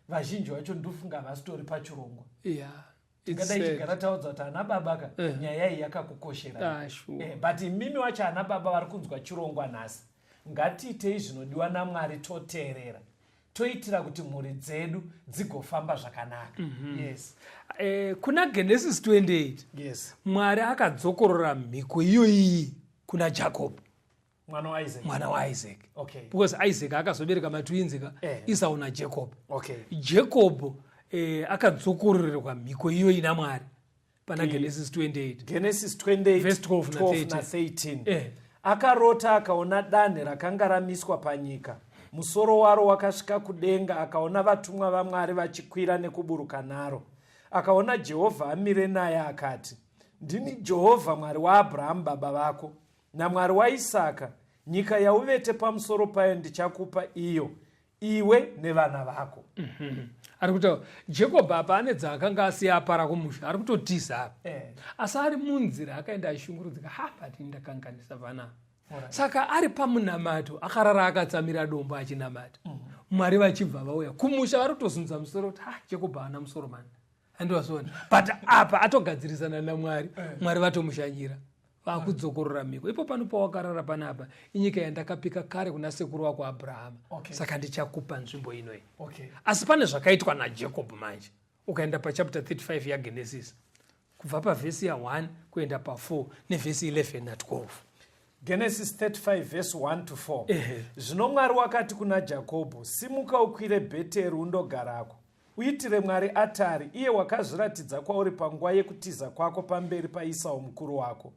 vazhinji vacho ndofunga havasitori pachirongwa. It's Tingadai sad. chigara taudza kuti ana baba ka, nyaya iyi yakakukoshera. Ah, sure. But imimi wacho ana baba vari kunzwa chirongwa nhasi, ngatiitei zvinodiwa naMwari, toteerera, toitira kuti mhuri dzedu dzigofamba zvakanaka. Yes. Kuna Genesis 28, Mwari akadzokorora mhiko iyoyi kuna Jacob. Mwana waIsaac. Mwana waIsaac. Because Isaac akazobereka matwins ka, Esau naJacob. Jacob akadzokororerwa mhiko iyoyi naMwari pana Genesis 28. Genesis 28 verse 12 na 12 13. Na 13. Akarota akaona danhe rakanga ramiswa panyika, musoro waro wakasvika kudenga. Akaona vatumwa vaMwari vachikwira nekuburuka naro. Akaona Jehovha amire naye, akati, ndini Jehovha Mwari waAbhurahamu baba vako naMwari waIsaka. Nyika yauvete pamusoro payo ndichakupa iyo, iwe nevana vako. Ari kutaura Jacob apa ane dzaakanga asiya apara kumusha, ari kutotiza apa. Asi ari munzira akaenda achishungurudzika, ha, but ndakanganisa vana. Saka ari pamunamato, akarara akatsamira dombo achinamata, Mwari vachibva vauya kumusha. Vari kutozunza musoro kuti, ha, Jacob haana musoro mani, handiwazviona. But apa atogadzirisana naMwari. Mwari vatomushanyira, vakudzokorora mhiko. Ipo pano pawakarara panapa inyika yandakapika kare kuna sekuru wako Abrahama. Saka ndichakupa nzvimbo inoyi. Asi pane zvakaitwa naJacob manje. Ukaenda pachapter 35 yaGenesis, kubva pavhesi ya1 kuenda pa4 nevhesi 11 na12. Genesis 35 verse 1 to 4. Ehe. Zvino Mwari wakati kuna Jakobho, simuka ukwire Bheteri undogarako, uitire Mwari atari, iye wakazviratidza kwauri panguva yekutiza kwako pamberi paIsau mukuru wako.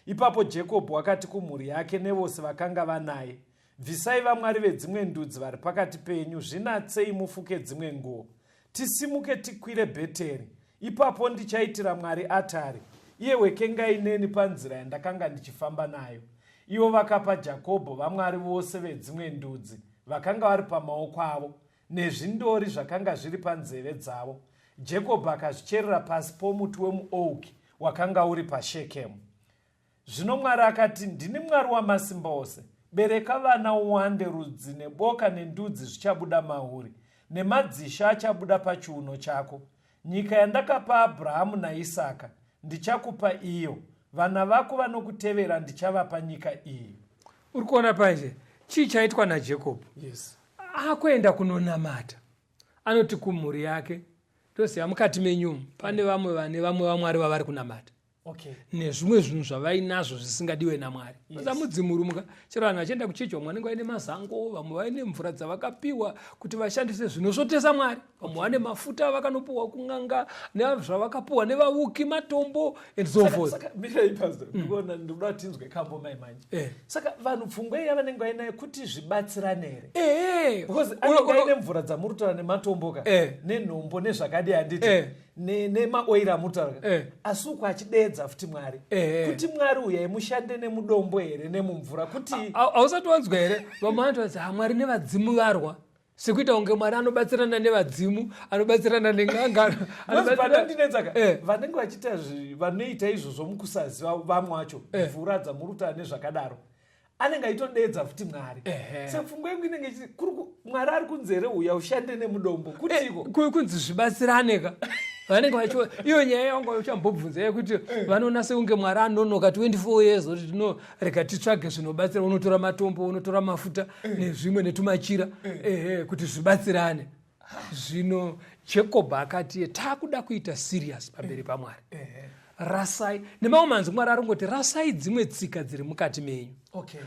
Ipapo Jakobho akati kumhuri yake nevose vakanga vanaye, Bvisai vamwari vedzimwe ndudzi vari pakati penyu, zvinatsei mufuke dzimwe nguo. Tisimuke tikwire Bheteri. Ipapo ndichaitira Mwari atari, iye wekengai neni panzira yandakanga ndichifamba nayo. Ivo vakapa Jakobho vamwari vose vedzimwe ndudzi vakanga vari pamaoko avo, nezvindori zvakanga zviri panzeve dzavo. Jakobho akazvicherera pasi pomuti wemuouki wakanga uri paShekemu. Zvino Mwari akati, Ndini Mwari wamasimba ose. Bereka vana uwande, rudzi neboka nendudzi zvichabuda mauri, nemadzishe achabuda pachiuno chako. Nyika yandakapa Abrahamu naIsaka, ndichakupa iyo. Vana vako vanokutevera ndichavapa nyika iyi. Uri kuona panje chii chaitwa naJacob? Yes. Akuenda kunonamata. Anoti kumhuri yake, toziva mukati menyu pane vamwe vane vamwe vamwari vavari kunamata. Okay. Nezvimwe zvinhu zvavainazvo zvisingadiwe naMwari. Yes. Mudzimuruka chero vanhu vachienda kuchechi vamwe vanenge vaine mazango, vamwe vaine mvura dzavakapiwa kuti vashandise zvinosvotesa Mwari, vamwe vane mafuta avakanopiwa kun'anga nezvavakapiwa nevavuki, matombo and so forth. Saka mirai pastor, ndikuona ndikuda kuti tinzwe kambo mai manje. Saka vanhu pfungwa iya vanenge vainayo kuti zvibatsirane here? Because anenge aine mvura dzamuri kutaura nematombo ka, nenhombo nezvakadii handiti? Nemaoiri amuri kutaura. Asi uku achideedza futi Mwari. Kuti Mwari uyai mushande nemudombo here nemumvura kuti Hausati wanzwa here? Vamwe vanoti vanzi, ha, Mwari nevadzimu varwa. Sekuita kunge Mwari anobatsirana nevadzimu, anobatsirana nen'anga, Vanzi panondinetsa ka, vanenge vachiita vanoita izvozvo mukusaziva vamwe vacho, mvura dzamuri kutaura nezvakadaro. Anenge aitodeedza futi Mwari. Saka pfungwa yangu inenge ichiti, Mwari ari kunzi here uya ushande nemudombo? Kutiko? Kunzi zvibatsirane ka. Vanenge vachiwa, iyo nyaya yangu uchambobvunza yekuti vanoona sekunge Mwari anonoka 24 years kuti no, rega titsvage zvinobatsira, unotora matombo, unotora mafuta nezvimwe netumachira, kuti zvibatsirane. Zvino Jacob akati takuda kuita serious pamberi paMwari. Rasai, nemamwe manzwi Mwari ari kungoti rasai dzimwe tsika dziri mukati menyu.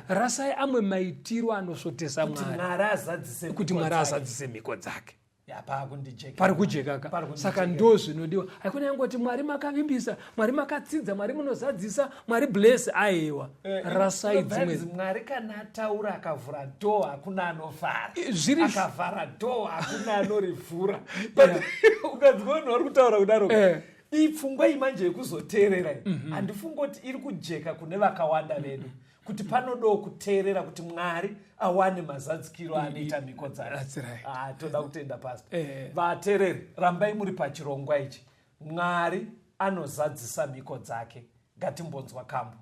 Rasai amwe maitiro anosvotesa Kuti Mwari. Mwari azadzise Kuti mhiko Mwari dzake. azadzise mhiko dzake. Ya, paakundijekera. Pari kujeka ka. Pari kundijekera. Saka ndo zvinodiwa. Haikona yangoti Mwari makavimbisa, Mwari makatsidza, Mwari munozadzisa, Mwari bless, aiwa. Rasai dzimwe. Mwari kana ataura akavhura door hakuna anofara. Zviri Akavhara door hakuna anorivhura. But ukanzwa vanhu vari kutaura kudaro. Ipfungwa iyi manje yekuzoteerera iyi. Handifungi kuti iri kujeka kune vakawanda vedu. Kuti panodawo kuteerera kuti Mwari awane mazadzikiro anoita mhiko dzake. That's right. Toda kutenda pastor. Vateereri, rambai muri pachirongwa ichi. Mwari anozadzisa mhiko dzake. Ngatimbonzwa kambo.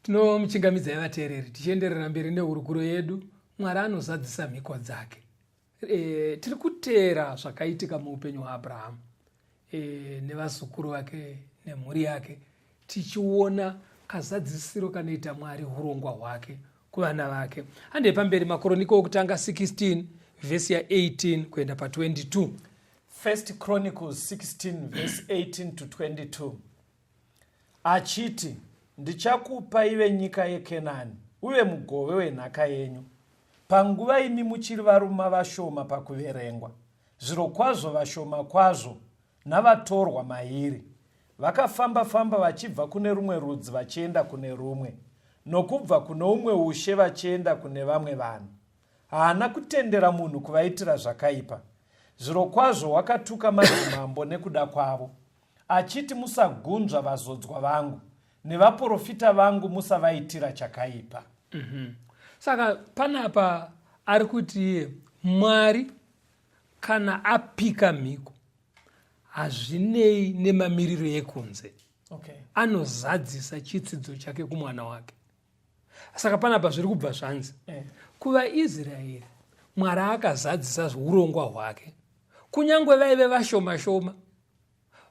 Tinomuchingamidzai vateereri tichienderera mberi nehurukuro yedu. Mwari anozadzisa mhiko dzake. Tiri kuteera zvakaitika muupenyu hwaAbrahamu nevazukuru vake nemhuri yake. Tichiona kazadzisiro kanoita Mwari hurongwa hwake kuvana vake. Handei pamberi, Makoroniko okutanga 16 vhesi ya18 kuenda pa22. First Chronicles 16 verse 18 to 22 achiti, Ndichakupa ive nyika yeKenani, uve mugove wenhaka yenyu. Panguva imi muchiri varuma vashoma pakuverengwa, zvirokwazvo vashoma kwazvo, navatorwa mairi. Vakafamba-famba vachibva kune rumwe rudzi vachienda kune rumwe, nokubva kune umwe ushe vachienda kune vamwe vanhu. Haana kutendera munhu kuvaitira zvakaipa. Zvirokwazvo wakatuka madzimambo nekuda kwavo, achiti, Musagunzva vazodzwa vangu, nevaporofita vangu musavaitira chakaipa. Saka panapa ari kuti iye Mwari kana apika mhiko hazvinei nemamiriro ekunze, anozadzisa chitsidzo chake kumwana wake. Saka panapa zviri kubva zvanzi kuvaIsraeri Mwari akazadzisa urongwa hwake kunyange vaive vashoma shoma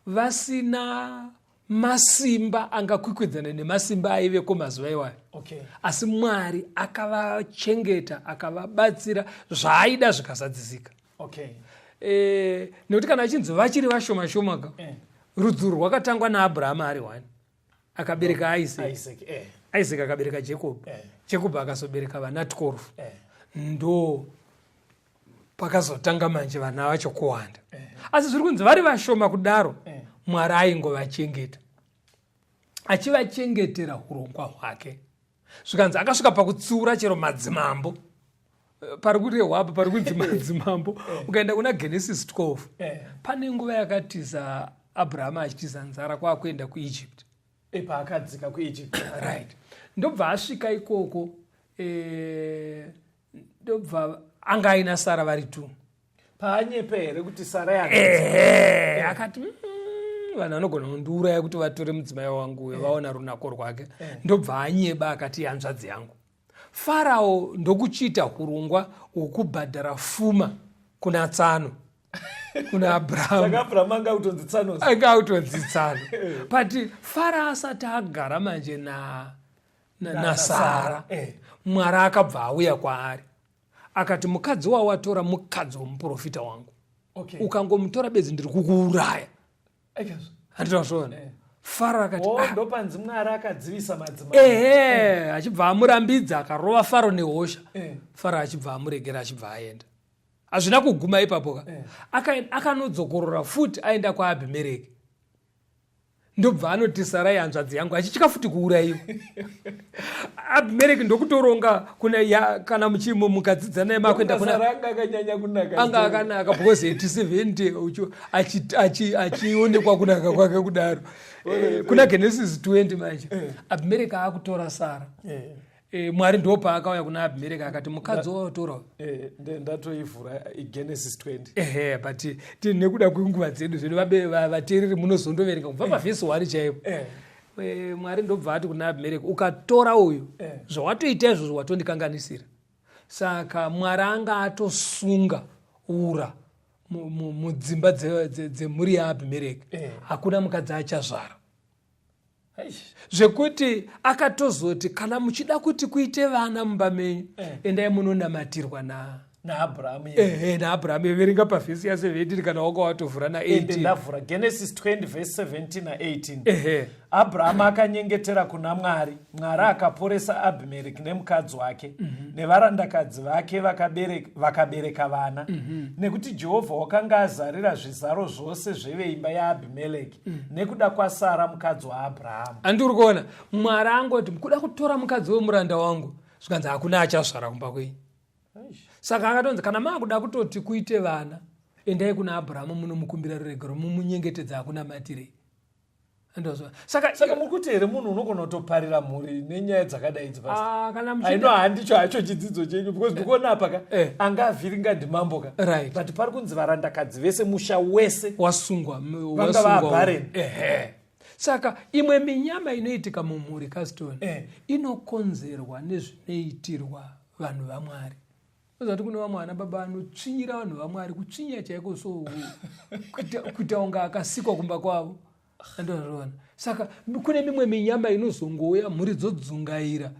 vasina masimba angakwikwidzana nemasimba aiveko mazuva iwayo, asi Mwari akavachengeta, akavabatsira, zvaaida zvikazadzisika. Nekuti kana achinzi vachiri vashoma shoma ka, rudzi urwu rwakatangwa naAbrahama ari one, akabereka Isaac. Isaac akabereka Jacob. Jacob akazobereka vana 12. Ndo pakazotanga manje vana vacho kuwanda. Asi zviri kunzi vari vashoma kudaro, Mwari aingovachengeta, achivachengetera urongwa hwake. Zvikanzi akasvika pakutsiura chero madzimambo. Pari kurehwa apa pari kunzi madzimambo. Ukaenda kuna Genesis 12, pane nguva yakatiza Abrahama achitiza nzara kwaakuenda kuEgypt. Paakadzika kuEgypt. Right, ndobva asvika ikoko, ndobva anga aina Sara vari two. Paanyepe here kuti Sara? Ehe, akati, vanhu vanogona kundiuraya kuti vatore mudzimai wangu uyo, vaona runako rwake." Ndobva anyeba akati, "Hanzvadzi yangu." Farao ndokuchiita urongwa hwokubhadhara fuma kuna tsano, kuna Abrahamu. Saka Abrahamu anga kutonzi tsano? Anga kutonzi tsano, but Farao asati agara manje naSara, Mwari akabva auya kwaari akati, "Mukadzi wawatora mukadzi womuprofita wangu. Ukangomutora bedzi, ndiri kukuuraya." Handinazvona. Faro akati, Oh, ndopanzi Mwari akadzivisa madzimambo. Ehe, achibva amurambidza, akarova Faro nehosha. Faro achibva amuregera, achibva aenda. Hazvina kuguma ipapo ka. Akanodzokorora futi aenda kwaAbhimereki, ndobva anoti, "Sarai hanzvadzi yangu," achitya futi kuurayiwa. Abhimereki ndokutoronga kuna ya, kana muchimo mukadzidza naye makuenda kuna Sara anga akanyanya kunaka. Anga akanaka because at 70 achionekwa kunaka kwake kudaro. Kuna Genesis 20 manje, Abhimereki aakutora Sara. Mwari ndo paakauya kuna Abhimereki akati, "Mukadzi wawatora Ndatoivhura Genesis 20. Ehe, but nekuda kwenguva dzedu zvedu, vateereri munozondoverenga kubva pavhesi 1 chaipo. Mwari ndobva ati kuna Abhimereki, "Ukatora uyu, zvawatoita izvozvo watondikanganisira." Saka Mwari anga atosunga ura mudzimba dzemhuri yaAbhimereki. Hakuna mukadzi achazvara. Zvekuti akatozoti, "Kana muchida kuti kuite vana mumba menyu, endai munonamatirwa na NaAbrahamu. Ehe, naAbrahamu." Verenga pavhesi ya17 kana wanga watovhura. Ende na18. Ndavhura Genesis 20 verse 17 na18. Ehe. Abrahamu akanyengetera kuna Mwari, Mwari akaporesa Abhimereki nemukadzi wake nevarandakadzi vake, vakabereka vana, nekuti Jehovha wakanga azarira zvizaro zvose zveveimba yaAbhimeleki nekuda kwaSara mukadzi waAbrahamu. Handiri kuona Mwari angoti, "Kuda kutora mukadzi wemuranda wangu," zvikanzi hakuna achazvara kumba kwenyu. Saka akatonzi, "Kana maakuda kutoti kuite vana, endai kuna Abrahamu munomukumbira ruregero, mumunyengetedza akunamatirei." Andozwa saka. Saka muri kuti here munhu unogona kutoparira mhuri nenyaya dzakadai idzi, Pastor? Ah, kana Aino muchida handicho hacho chidzidzo chenyu, because ndikuona apa ka, anga avhiringa ndimambo ka. But pari kunzi varandakadzi vese, musha wese wasungwa vanga wasungwa. Vabarren. Ehe, saka imwe minyama inoitika mumhuri, Caston, inokonzerwa nezvinoitirwa vanhu vaMwari. Ozati kune vamwe vana baba vanotsvinyira vanhu vaMwari, kutsvinya chaiko, so kuita kunge akasikwa kumba kwavo. Andozviona. Saka kune mimwe minyama inozongouya, mhuri dzodzungaira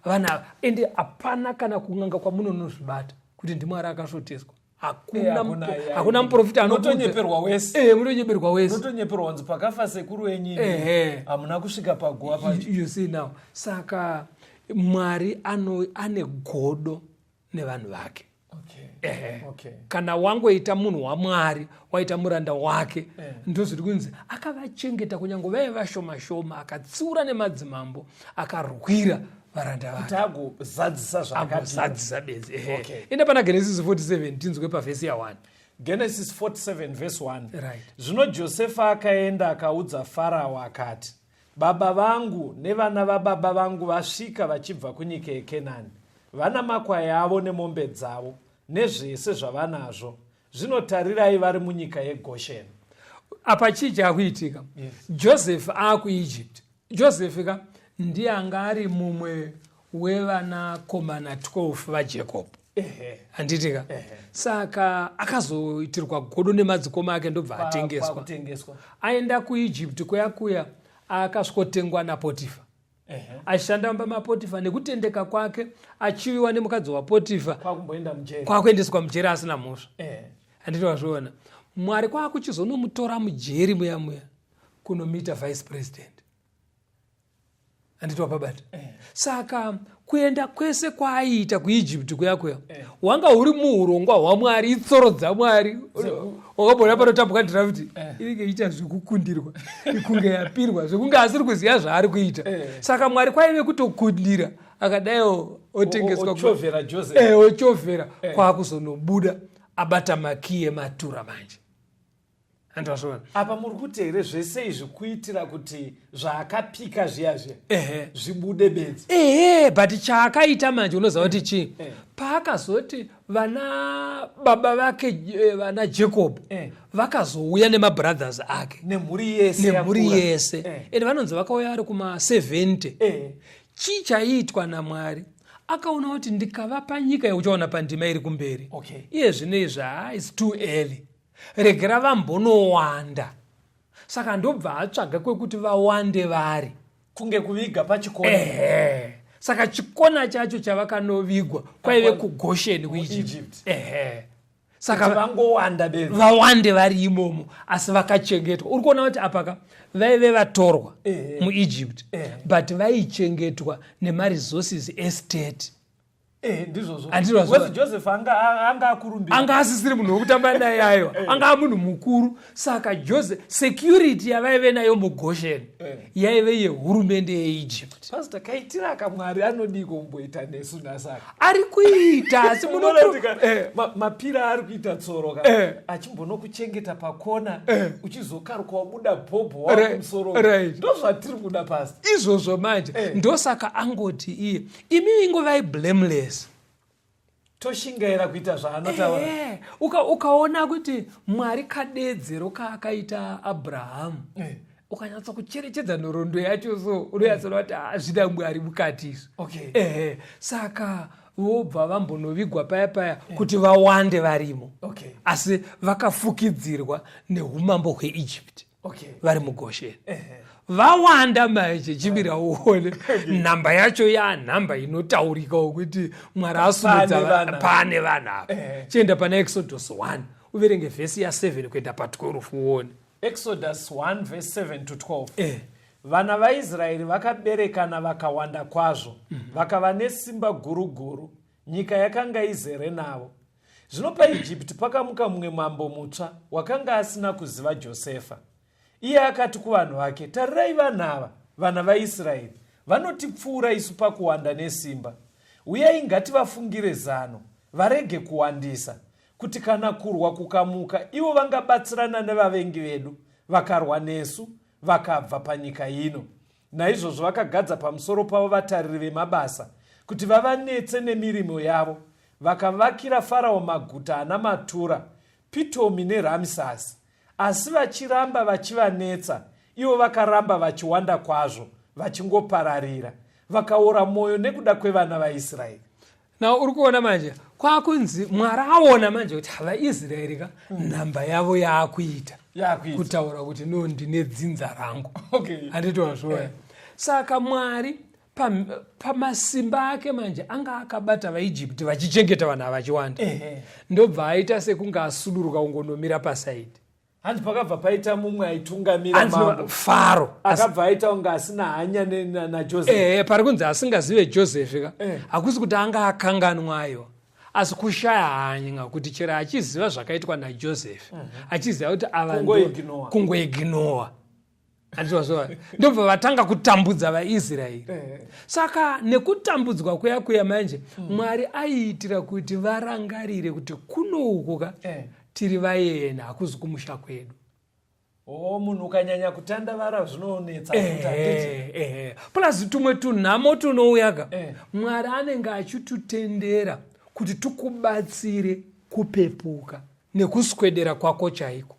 vanhu ava, ende hapana kana kun'anga kwamunonozvibata kuti ndiMwari akasvoteswa. Hakuna muprofita. Anotonyeperwa wese. Munotonyeperwa wese. Unotonyeperwa kunzi pakafa sekuru wenyu hamuna kusvika paguva pacho. You see now? Saka Mwari ane godo nevanhu vake. Kana wangoita munhu waMwari, waita muranda wake. Ndozviri kunzi akavachengeta kunyange vaive vashoma shoma, akatsiura nemadzimambo, akarwira varanda vake. Kuti agozadzisa zvaakapika. Agozadzisa bedzi. Enda pana Genesis 47, tinzwe pavhesi ya1. Genesis 47 verse 1. Right. Zvino Josefa akaenda akaudza Farao akati, "Baba vangu nevana vababa vangu vasvika vachibva kunyika yeKenani, vana makwai avo nemombe dzavo nezvese zvavanazvo. Zvino tarirai, vari munyika yeGosheni." Apa chii chaakuitika? Joseph aakuEgypt. Joseph ka ndiye anga ari mumwe wevanakomana 12 vaJacob, handiti ka? Saka akazoitirwa godo nemadzikoma ake, ndobva atengeswa. Kwakutengeswa. Aenda kuEgypt kuya kuya, akasvikotengwa naPotifa, achishanda mumba maPotifa. Nekutendeka kwake, achiviwa nemukadzi waPotifa. Kwakumboenda mujeri. Kwakuendeswa mujeri asina mhosva, handiti wazviona? Mwari kwakuchizonomutora mujeri muya muya kunomuita vice president, handiti wapabata? Saka kuenda kwese kwaaiita kuEgypt kuya kuya, wanga huri muurongwa hwaMwari, itsoro dzaMwari. Wakambona panotambwa draft, inenge ichiita zvekukundirwa, kunge yapirwa, zvekunge asiri kuziva zvaari kuita. Saka Mwari kwaive kutokundira, akadaiwo otengeswa. Ochovhera Joseph. Ochovhera, kwakuzonobuda abata makiyi ematura manje, handiti? Apa muri kuti here zvese izvi kuitira kuti zvaakapika zviya zviya zvibude bedzi? Ehe, but chaakaita manje, unoziva kuti chii? Paakazoti vana baba vake, vana Jacob, vakazouya nemabrothers ake. Nemhuri yese. Nemhuri yakura. yese. Ende vanonzi vakauya vari kuma70. Chii chaiitwa naMwari? Akaona kuti ndikavapa nyika yeuchaona pandima iri kumberi, iye zvino izvi, ha, it's too early, regera vambonowanda. Saka ndobva atsvaga kwekuti vawande vari. Kunge kuviga pachikona. Ehe, saka chikona chacho chavakanovigwa kwaive kuGosheni, kuEgypt. Egypt. Ehe, saka saka vangowanda bedzi. Vawande vari imomo, asi vakachengetwa. Uri kuona kuti apaka vaive vatorwa muEgypt, but vaichengetwa nemaresources estate. Ndizvozvo. Handiti wazviona? Wezi Joseph anga akurumbira. Anga asisiri munhu wekutamba naye, aiwa, anga munhu mukuru. Saka Joseph, security yavaive nayo muGoshen yaive yehurumende yeEgypt. Pastor, kaitira akamwari anodii kumboita nesu nhasaka? Ari kuita, asi Unoona kuti mapira ari kuita tsoro ka, achimbonokuchengeta pakona, uchizokaruka wabuda bhobho wakumusoro. Ndo zvatiri kuda, Pastor. Izvozvo manje. Ndosaka angoti iye, imi ingovai blameless. Toshingaira kuita zvaanotaura. Ukaona kuti Mwari kadedzero kaakaita Abrahamu, ukanyatsa kucherechedza nhoroondo yacho, so unonyatsoona kuti hazvina Mwari mukati izvo. Ehe, saka vobva vambonovigwa paya paya kuti vawande varimo, asi vakafukidzirwa neumambo hweEgypt. Vari muGosheni, vawanda manje. Chimira uone nhamba yacho, yanhamba inotaurika wokuti Mwari asumudza. Pane vanhu. Pane vanhu apa. Chienda pana Exodus 1, uverenge vhesi ya7 kuenda pa12 uone. Exodus 1 verse 7 to 12. Vana vaIsraeri vakaberekana vakawanda kwazvo, vakava nesimba guru guru, nyika yakanga izere navo. Zvino paIjipiti pakamuka mumwe mambo mutsva wakanga asina kuziva Josefa. Iye akati kuvanhu vake, "Tarirai, vanhu ava, vana vaIsraeri, vanotipfuura isu pakuwanda nesimba. Uyai, ngativafungire zano, varege kuwandisa, kuti kana kurwa kukamuka, ivo vangabatsirana nevavengi vedu, vakarwa nesu, vakabva panyika ino." Naizvozvo vakagadza pamusoro pavo vatariri vemabasa kuti vavanetse nemirimo yavo. Vakavakira Farao maguta ana matura, Pitomi neRamisasi. Asi vachiramba vachivanetsa, ivo vakaramba vachiwanda kwazvo, vachingopararira. Vakaora mwoyo nekuda kwevana vaIsraeri. Na uri kuona manje kwakunzi Mwari aona manje kuti havaIsraeri ka, nhamba yavo yaakuita. Yakuita. Kutaura kuti, "No, ndine dzinza rangu." Handiti wazviona? Saka Mwari pamasimba ake manje anga akabata vaIjipti vachichengeta vanhu ava vachiwanda. Ndobva aita sekunge asuduruka, kungonomira paside. Hanzi pakabva paita mumwe aitungamira. Hanzi mambo. Faro. Akabva aita kunge asina hanya naJoseph. Ehe, pari kunzi asingazive Joseph ka. Hakusi kuti anga akanganwayo, asi kushaya hanya kuti chero achiziva zvakaitwa naJoseph, achiziva kuti ava Kungoignore. Kungoignore, handizvazvo? Ndobva vatanga kutambudza vaIsraeri. Saka nekutambudzwa kuya kuya manje, Mwari aiitira kuti varangarire kuti kuno uku ka tiri vayena, hakuzi kumusha kwedu. O, munhu ukanyanya kutandavara zvinonetsa futi, handiti? Ehe. Plus tumwe tunhamo tunouya ka, Mwari anenge achitutendera kuti tukubatsire kupepuka nekuswedera kwako chaiko.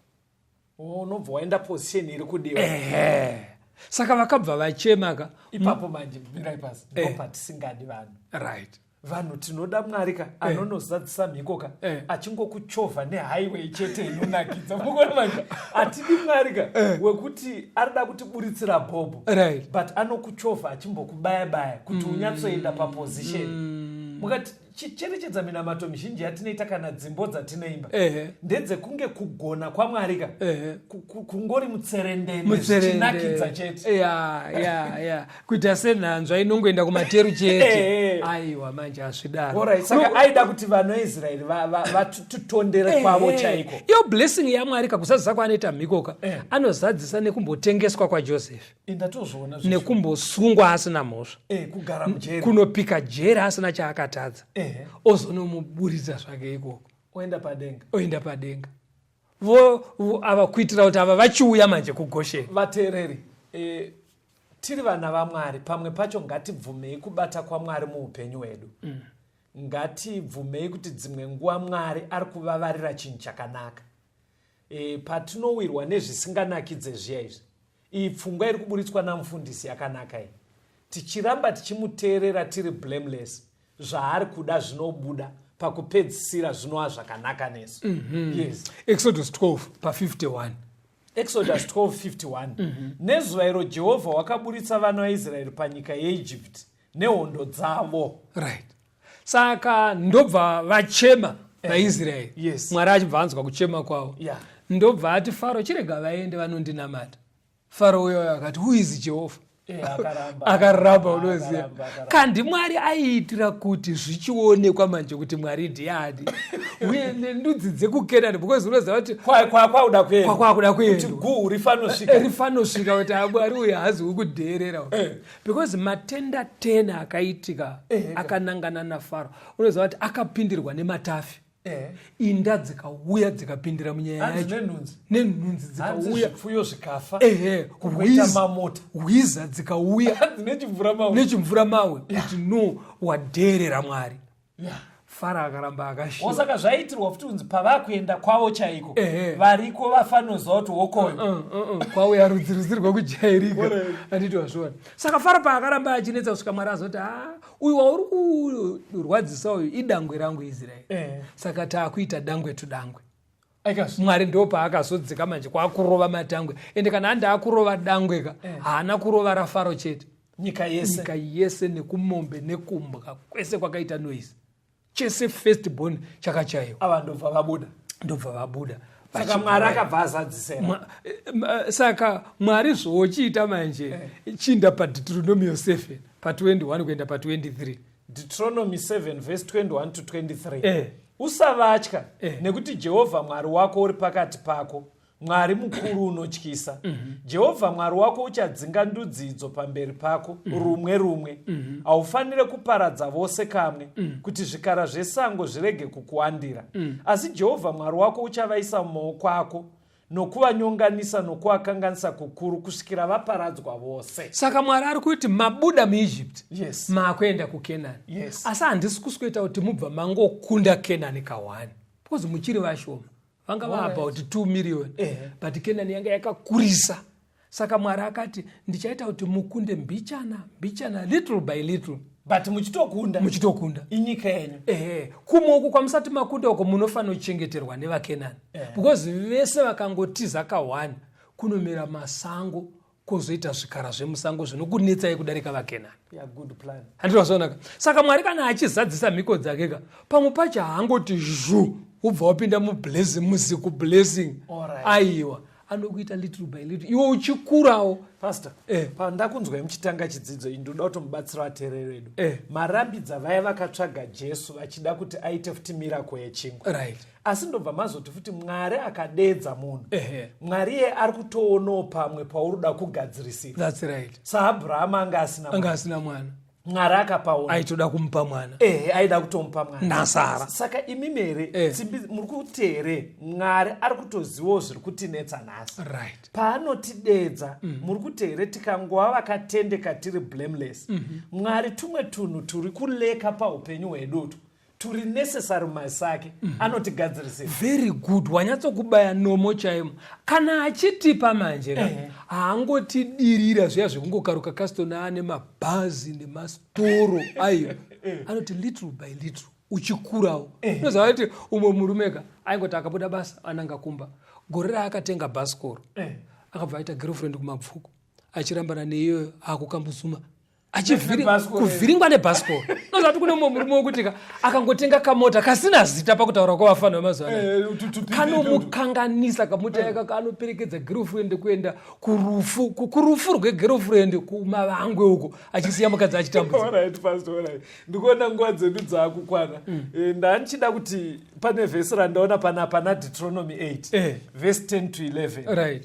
O, unobva waenda position iri kudiwa. Ehe, saka vakabva vachema ka. Ipapo manje mirai pasi, ndopatisingadi vanhu. Vanhu tinoda Mwari ka anonozadzisa mhiko ka achingokuchovha nehighway chete inonakidza. Mukuona manje, hatidi Mwari ka wekuti arida kutiburitsira bhobho, but anokuchovha achimbokubaya-baya kuti unyatsoenda paposition. Mukati cherechedza minamato mizhinji yatinoita kana dzimbo dzatinoimba, ndedzekunge kugona kwaMwari ka kungori mutserendende. Mutserende. Zvichinakidza chete. Ya, kuita senhanzva inongoenda kumateru chete. Aiwa, manje hazvidaro. Alright, saka aida kuti vanhu veIsraeri vatutondere kwavo chaiko. Iyo blessing yaMwari kakuzadzisa kwaanoita mhiko ka, anozadzisa nekumbotengeswa kwaJoseph, Ndatozviona. Nekumbosungwa asina mhosva, Kugara mujeri. Kunopika jeri asina chaakatadza, ozonomuburitsa zvake ikoko. Oenda padenga. Oenda padenga. Ava kuitira kuti ava vachiuya manje kuGosheni. Vateereri, tiri vana vaMwari, pamwe pacho ngatibvumei kubata kwaMwari muupenyu hwedu. Ngatibvumei kuti dzimwe nguva Mwari ari kuvavarira chinhu chakanaka. Patinowirwa nezvisinganakidze zviya izvi, iyi pfungwa iri kuburitswa namufundisi yakanaka iyi. Tichiramba tichimuteerera tiri blameless, zvaari kuda zvinobuda pakupedzisira, zvinova zvakanaka nesu. Yes. Exodus 12 pa51. Exodus 12:51. Nezuva iro Jehovha wakaburitsa vana vaIsraeri panyika yeIjipti nehondo dzavo. Right, saka ndobva vachema vaIsraeri. Mwari achibva anzwa kuchema kwavo. Ndobva ati, "Faro, chirega vaende vanondinamata." Faro uyoyo akati, "Who is Jehovha?" Akaramba. Akaramba, unoziva. Akaramba, akaramba. Kandi Mwari aiitira kuti zvichionekwa manje kuti Mwari ndiani uye nendudzi dzekuKenani, because unoziva kuti Kwauda kuenda. Kwakwakuda kuti kuendwa. Guhu rifanosvika. Rifanosvika kuti Mwari uyu haazi kudheerera, because matenda 10 akaitika akanangana naFaro, unoziva kuti akapindirwa nematafi, inda dzikauya dzikapindira munyaya Hanzi yacho. Nenhunzi. Nenhunzi Hanzi dzikauya. zvipfuyo zvikafa. Ehe. Kuita mamota. Hwiza dzikauya. Hanzi nechimvura mawe. Nechimvura mawe, kuti no, wadheerera Mwari. Faro akaramba akashiva. Osaka zvaiitirwa futi kunzi pavakuenda kwavo chaiko, variko vafanoziva kuti wokoyo. Kwauya rudzi rudzi rwekujairika, handiti wazviona? Saka Faro paakaramba achinetsa kusvika Mwari azoti, "Ha, uyu wauri kurwadzisa uyu idangwe rangu Israeri." Saka taakuita dangwe tudangwe. Aikazvi. Mwari ndo paakazodzika manje kwakurova matangwe, ende kana andi akurova dangwe ka, haana kurova raFaro chete. Nyika yese. Nyika yese, nekumombe nekumbwa kwese kwakaita noise, chese first born chakachaiwa. Ava ndobva vabuda. Ndobva vabuda. Saka Mwari akabva azadzisera. Saka Mwari zvochiita manje, chinda paDeuteronomio 7 pa21 kuenda pa23. Deuteronomy 7 verse 21 to 23. Usavatya, nekuti Jehovha Mwari wako uri pakati pako, Mwari mukuru unotyisa. Jehovha Mwari wako uchadzinga ndudzi idzo pamberi pako rumwe rumwe. Haufaniri kuparadza vose kamwe, kuti zvikara zvesango zvirege kukuwandira. Asi Jehovha Mwari wako uchavaisa mumaoko ako nokuvanyonganisa nokuvakanganisa kukuru kusvikira vaparadzwa vose. Saka Mwari ari kuti mabuda muEgypt, maakuenda kuKenani. Asi handisi kusweta kuti mubva mangokunda Kenani ka1, because muchiri vashoma, vanga va about 2 million, but Kenani yanga yakakurisa. Saka Mwari akati, "Ndichaita kuti mukunde mbichana mbichana, little by little." But muchitokunda. Muchitokunda. Inyika yenyu. Ehe, kumwe uku kwamusati makunda uko munofanira kuchengeterwa nevaKenani, because vese vakangotiza ka1, kunomera masango, kwozoita zvikara zvemusango zvinokunetsai kudarika vaKenani. Yeah, good plan. Handinozoonaka. Saka Mwari kana achizadzisa mhiko dzake ka, pamwe pacho haangoti zhu, ubva wapinda mublessing, muziku blessing. Aiwa, anokuita little by little, iwe uchikurawo. Pastor, pandakunzwai muchitanga chidzidzo iyi, ndoda kutomubatsira vateereri vedu. Marambidza vaya vakatsvaga Jesu vachida kuti aite futi miracle yechingwa. Asi ndobva mazoti futi Mwari akadedza munhu. Mwari iye ari kutoonawo pamwe pauri kuda kugadzirisira. That's right. SaAbhurahama anga asina anga mwana. Asina mwana. Mwari akapaona. Aitoda kumupa mwana. Ehe, aida kutomupa mwana. NaSara. Saka imimi here, tsimbi muri kuti here Mwari ari kutozivawo zviri kutinetsa nhasi? Paanotidedza, muri kuti here tikangova vakatendeka, tiri blameless, Mwari tumwe tunhu turi kuleka paupenyu hwedutu turi necessary mumaziso ake, anotigadzirisira? Very good, wanyatsokubaya nomo chaimo. Kana achitipa manje ka, haangotidirira zviya zvekungokaruka kastona ane mabhazi nemastoro. Aiwa, anoti little by little uchikurawo. Unoziva kuti umwe murume ka aingoti akabuda basa ananga kumba. Gore raakatenga bhasikoro, akabva aita girlfriend kuMabvuku, achirambana neiyoyo, akukambuzuma. Nebhasikoro. Kuvhiringwa nebhasikoro. Unoziva kuti kune mumwe murume wekuti ka akangotenga kamota kasina zita, pakutaura kwavafana vemazuva anaya, kanomukanganisa kamota yaka, kanoperekedza girlfriend kuenda kurufu, kurufu rwegirlfriend kuMavangwe uko, achisiya mukadzi achitambudza. Alright, Pastor, alright. Ndikuona nguva dzedu dzaakukwana. Ndandichida kuti pane vhesi randaona panapa naDeuteronomy 8 vhesi 10 to 11.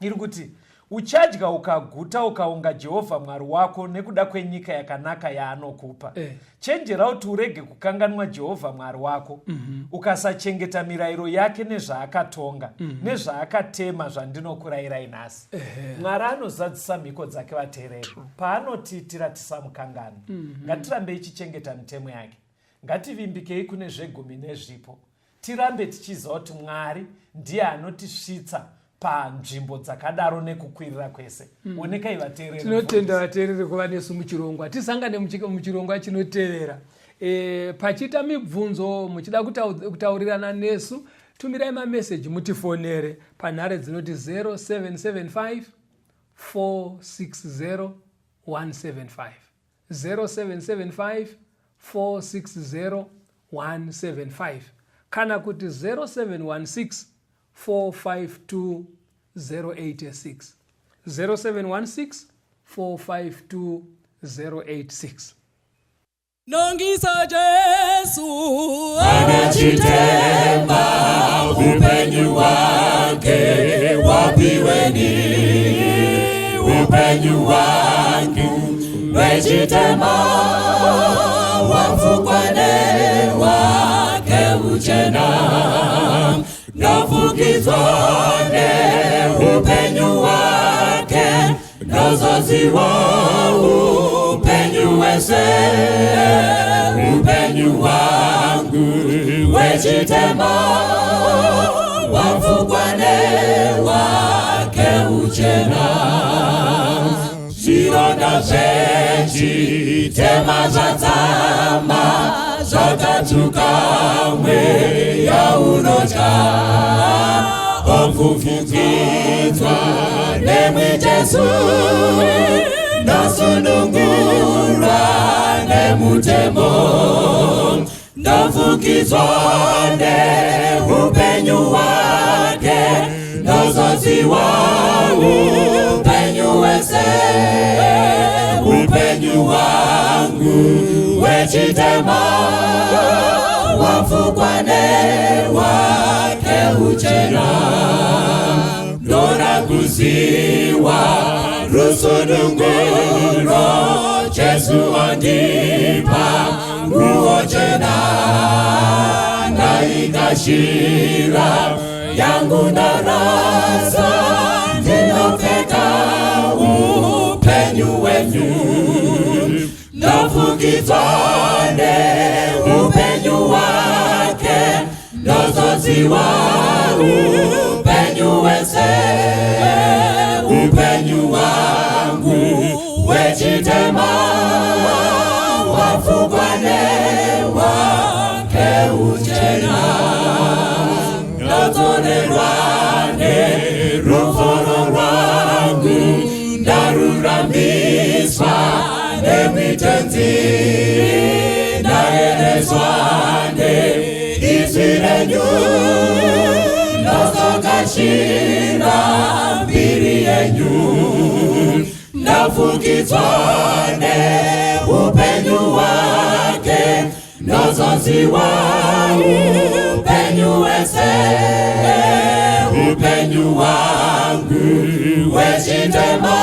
Iri kuti, "Uchadya ukaguta, ukaonga Jehovha Mwari wako nekuda kwenyika yakanaka yaanokupa. Chenjera kuti urege kukanganwa Jehovha Mwari wako, ukasachengeta mirayiro yake nezvaakatonga nezvaakatema zvandinokurayirai nhasi." Mwari anozadzisa mhiko dzake, vateereri, paanotiitira tisamukanganwa. Ngatirambei tichichengeta mitemo yake, ngativimbikei kune zvegumi nezvipo, tirambe tichiziva kuti Mwari ndiye anotisvitsa panzvimbo dzakadaro nekukwirira kwese. Onekai, vateereri. Tinotenda vateereri kuva nesu muchirongwa. Tisangane muchirongwa chinotevera. Pachiita mibvunzo, muchida kutaurirana nesu, tumirai mameseji, mutifonere panhare dzinoti 0775 460 175, 0775 460 175, kana kuti 0716 452 086, 0716 452 086. Nongisa Jesu. Anachitema upenyu wake wapiweni, upenyu wangu wechitema wafukwane wake uchena, ndofukidzwa neupenyu wake, ndozoziwa upenyu wese, upenyu wangu wechitema wafukwa newake uchena. Zvironda zvechitema zvadzama, zvakatsvuka, mweya unotya, ofufukidzwa nemwi Jesu, ndasunungurwa nemutemo, ndafukidzwa neupenyu hwake, ndozoziwa upenyu wese, upenyu hwangu wechitema wafukwa newake uchena. Ndoda kuziwa rusununguro, Jesu andipa nguo chena, ndaikashira, yangu ndarasa, ndinopfeka upenyu wenyu, ndafukidzwa neupenyu hwake, ndozoziwa upenyu wese, upenyu wangu wechitema. Kuchena ndadzorerwa neruforo rwangu, ndaruramiswa nemitenzi, ndaereswa neizwi renyu, ndazokashira mbiri yenyu, ndafukidzwa neupenyu hwake, ndozoziwa upenyu wese, upenyu hwangu wechitema.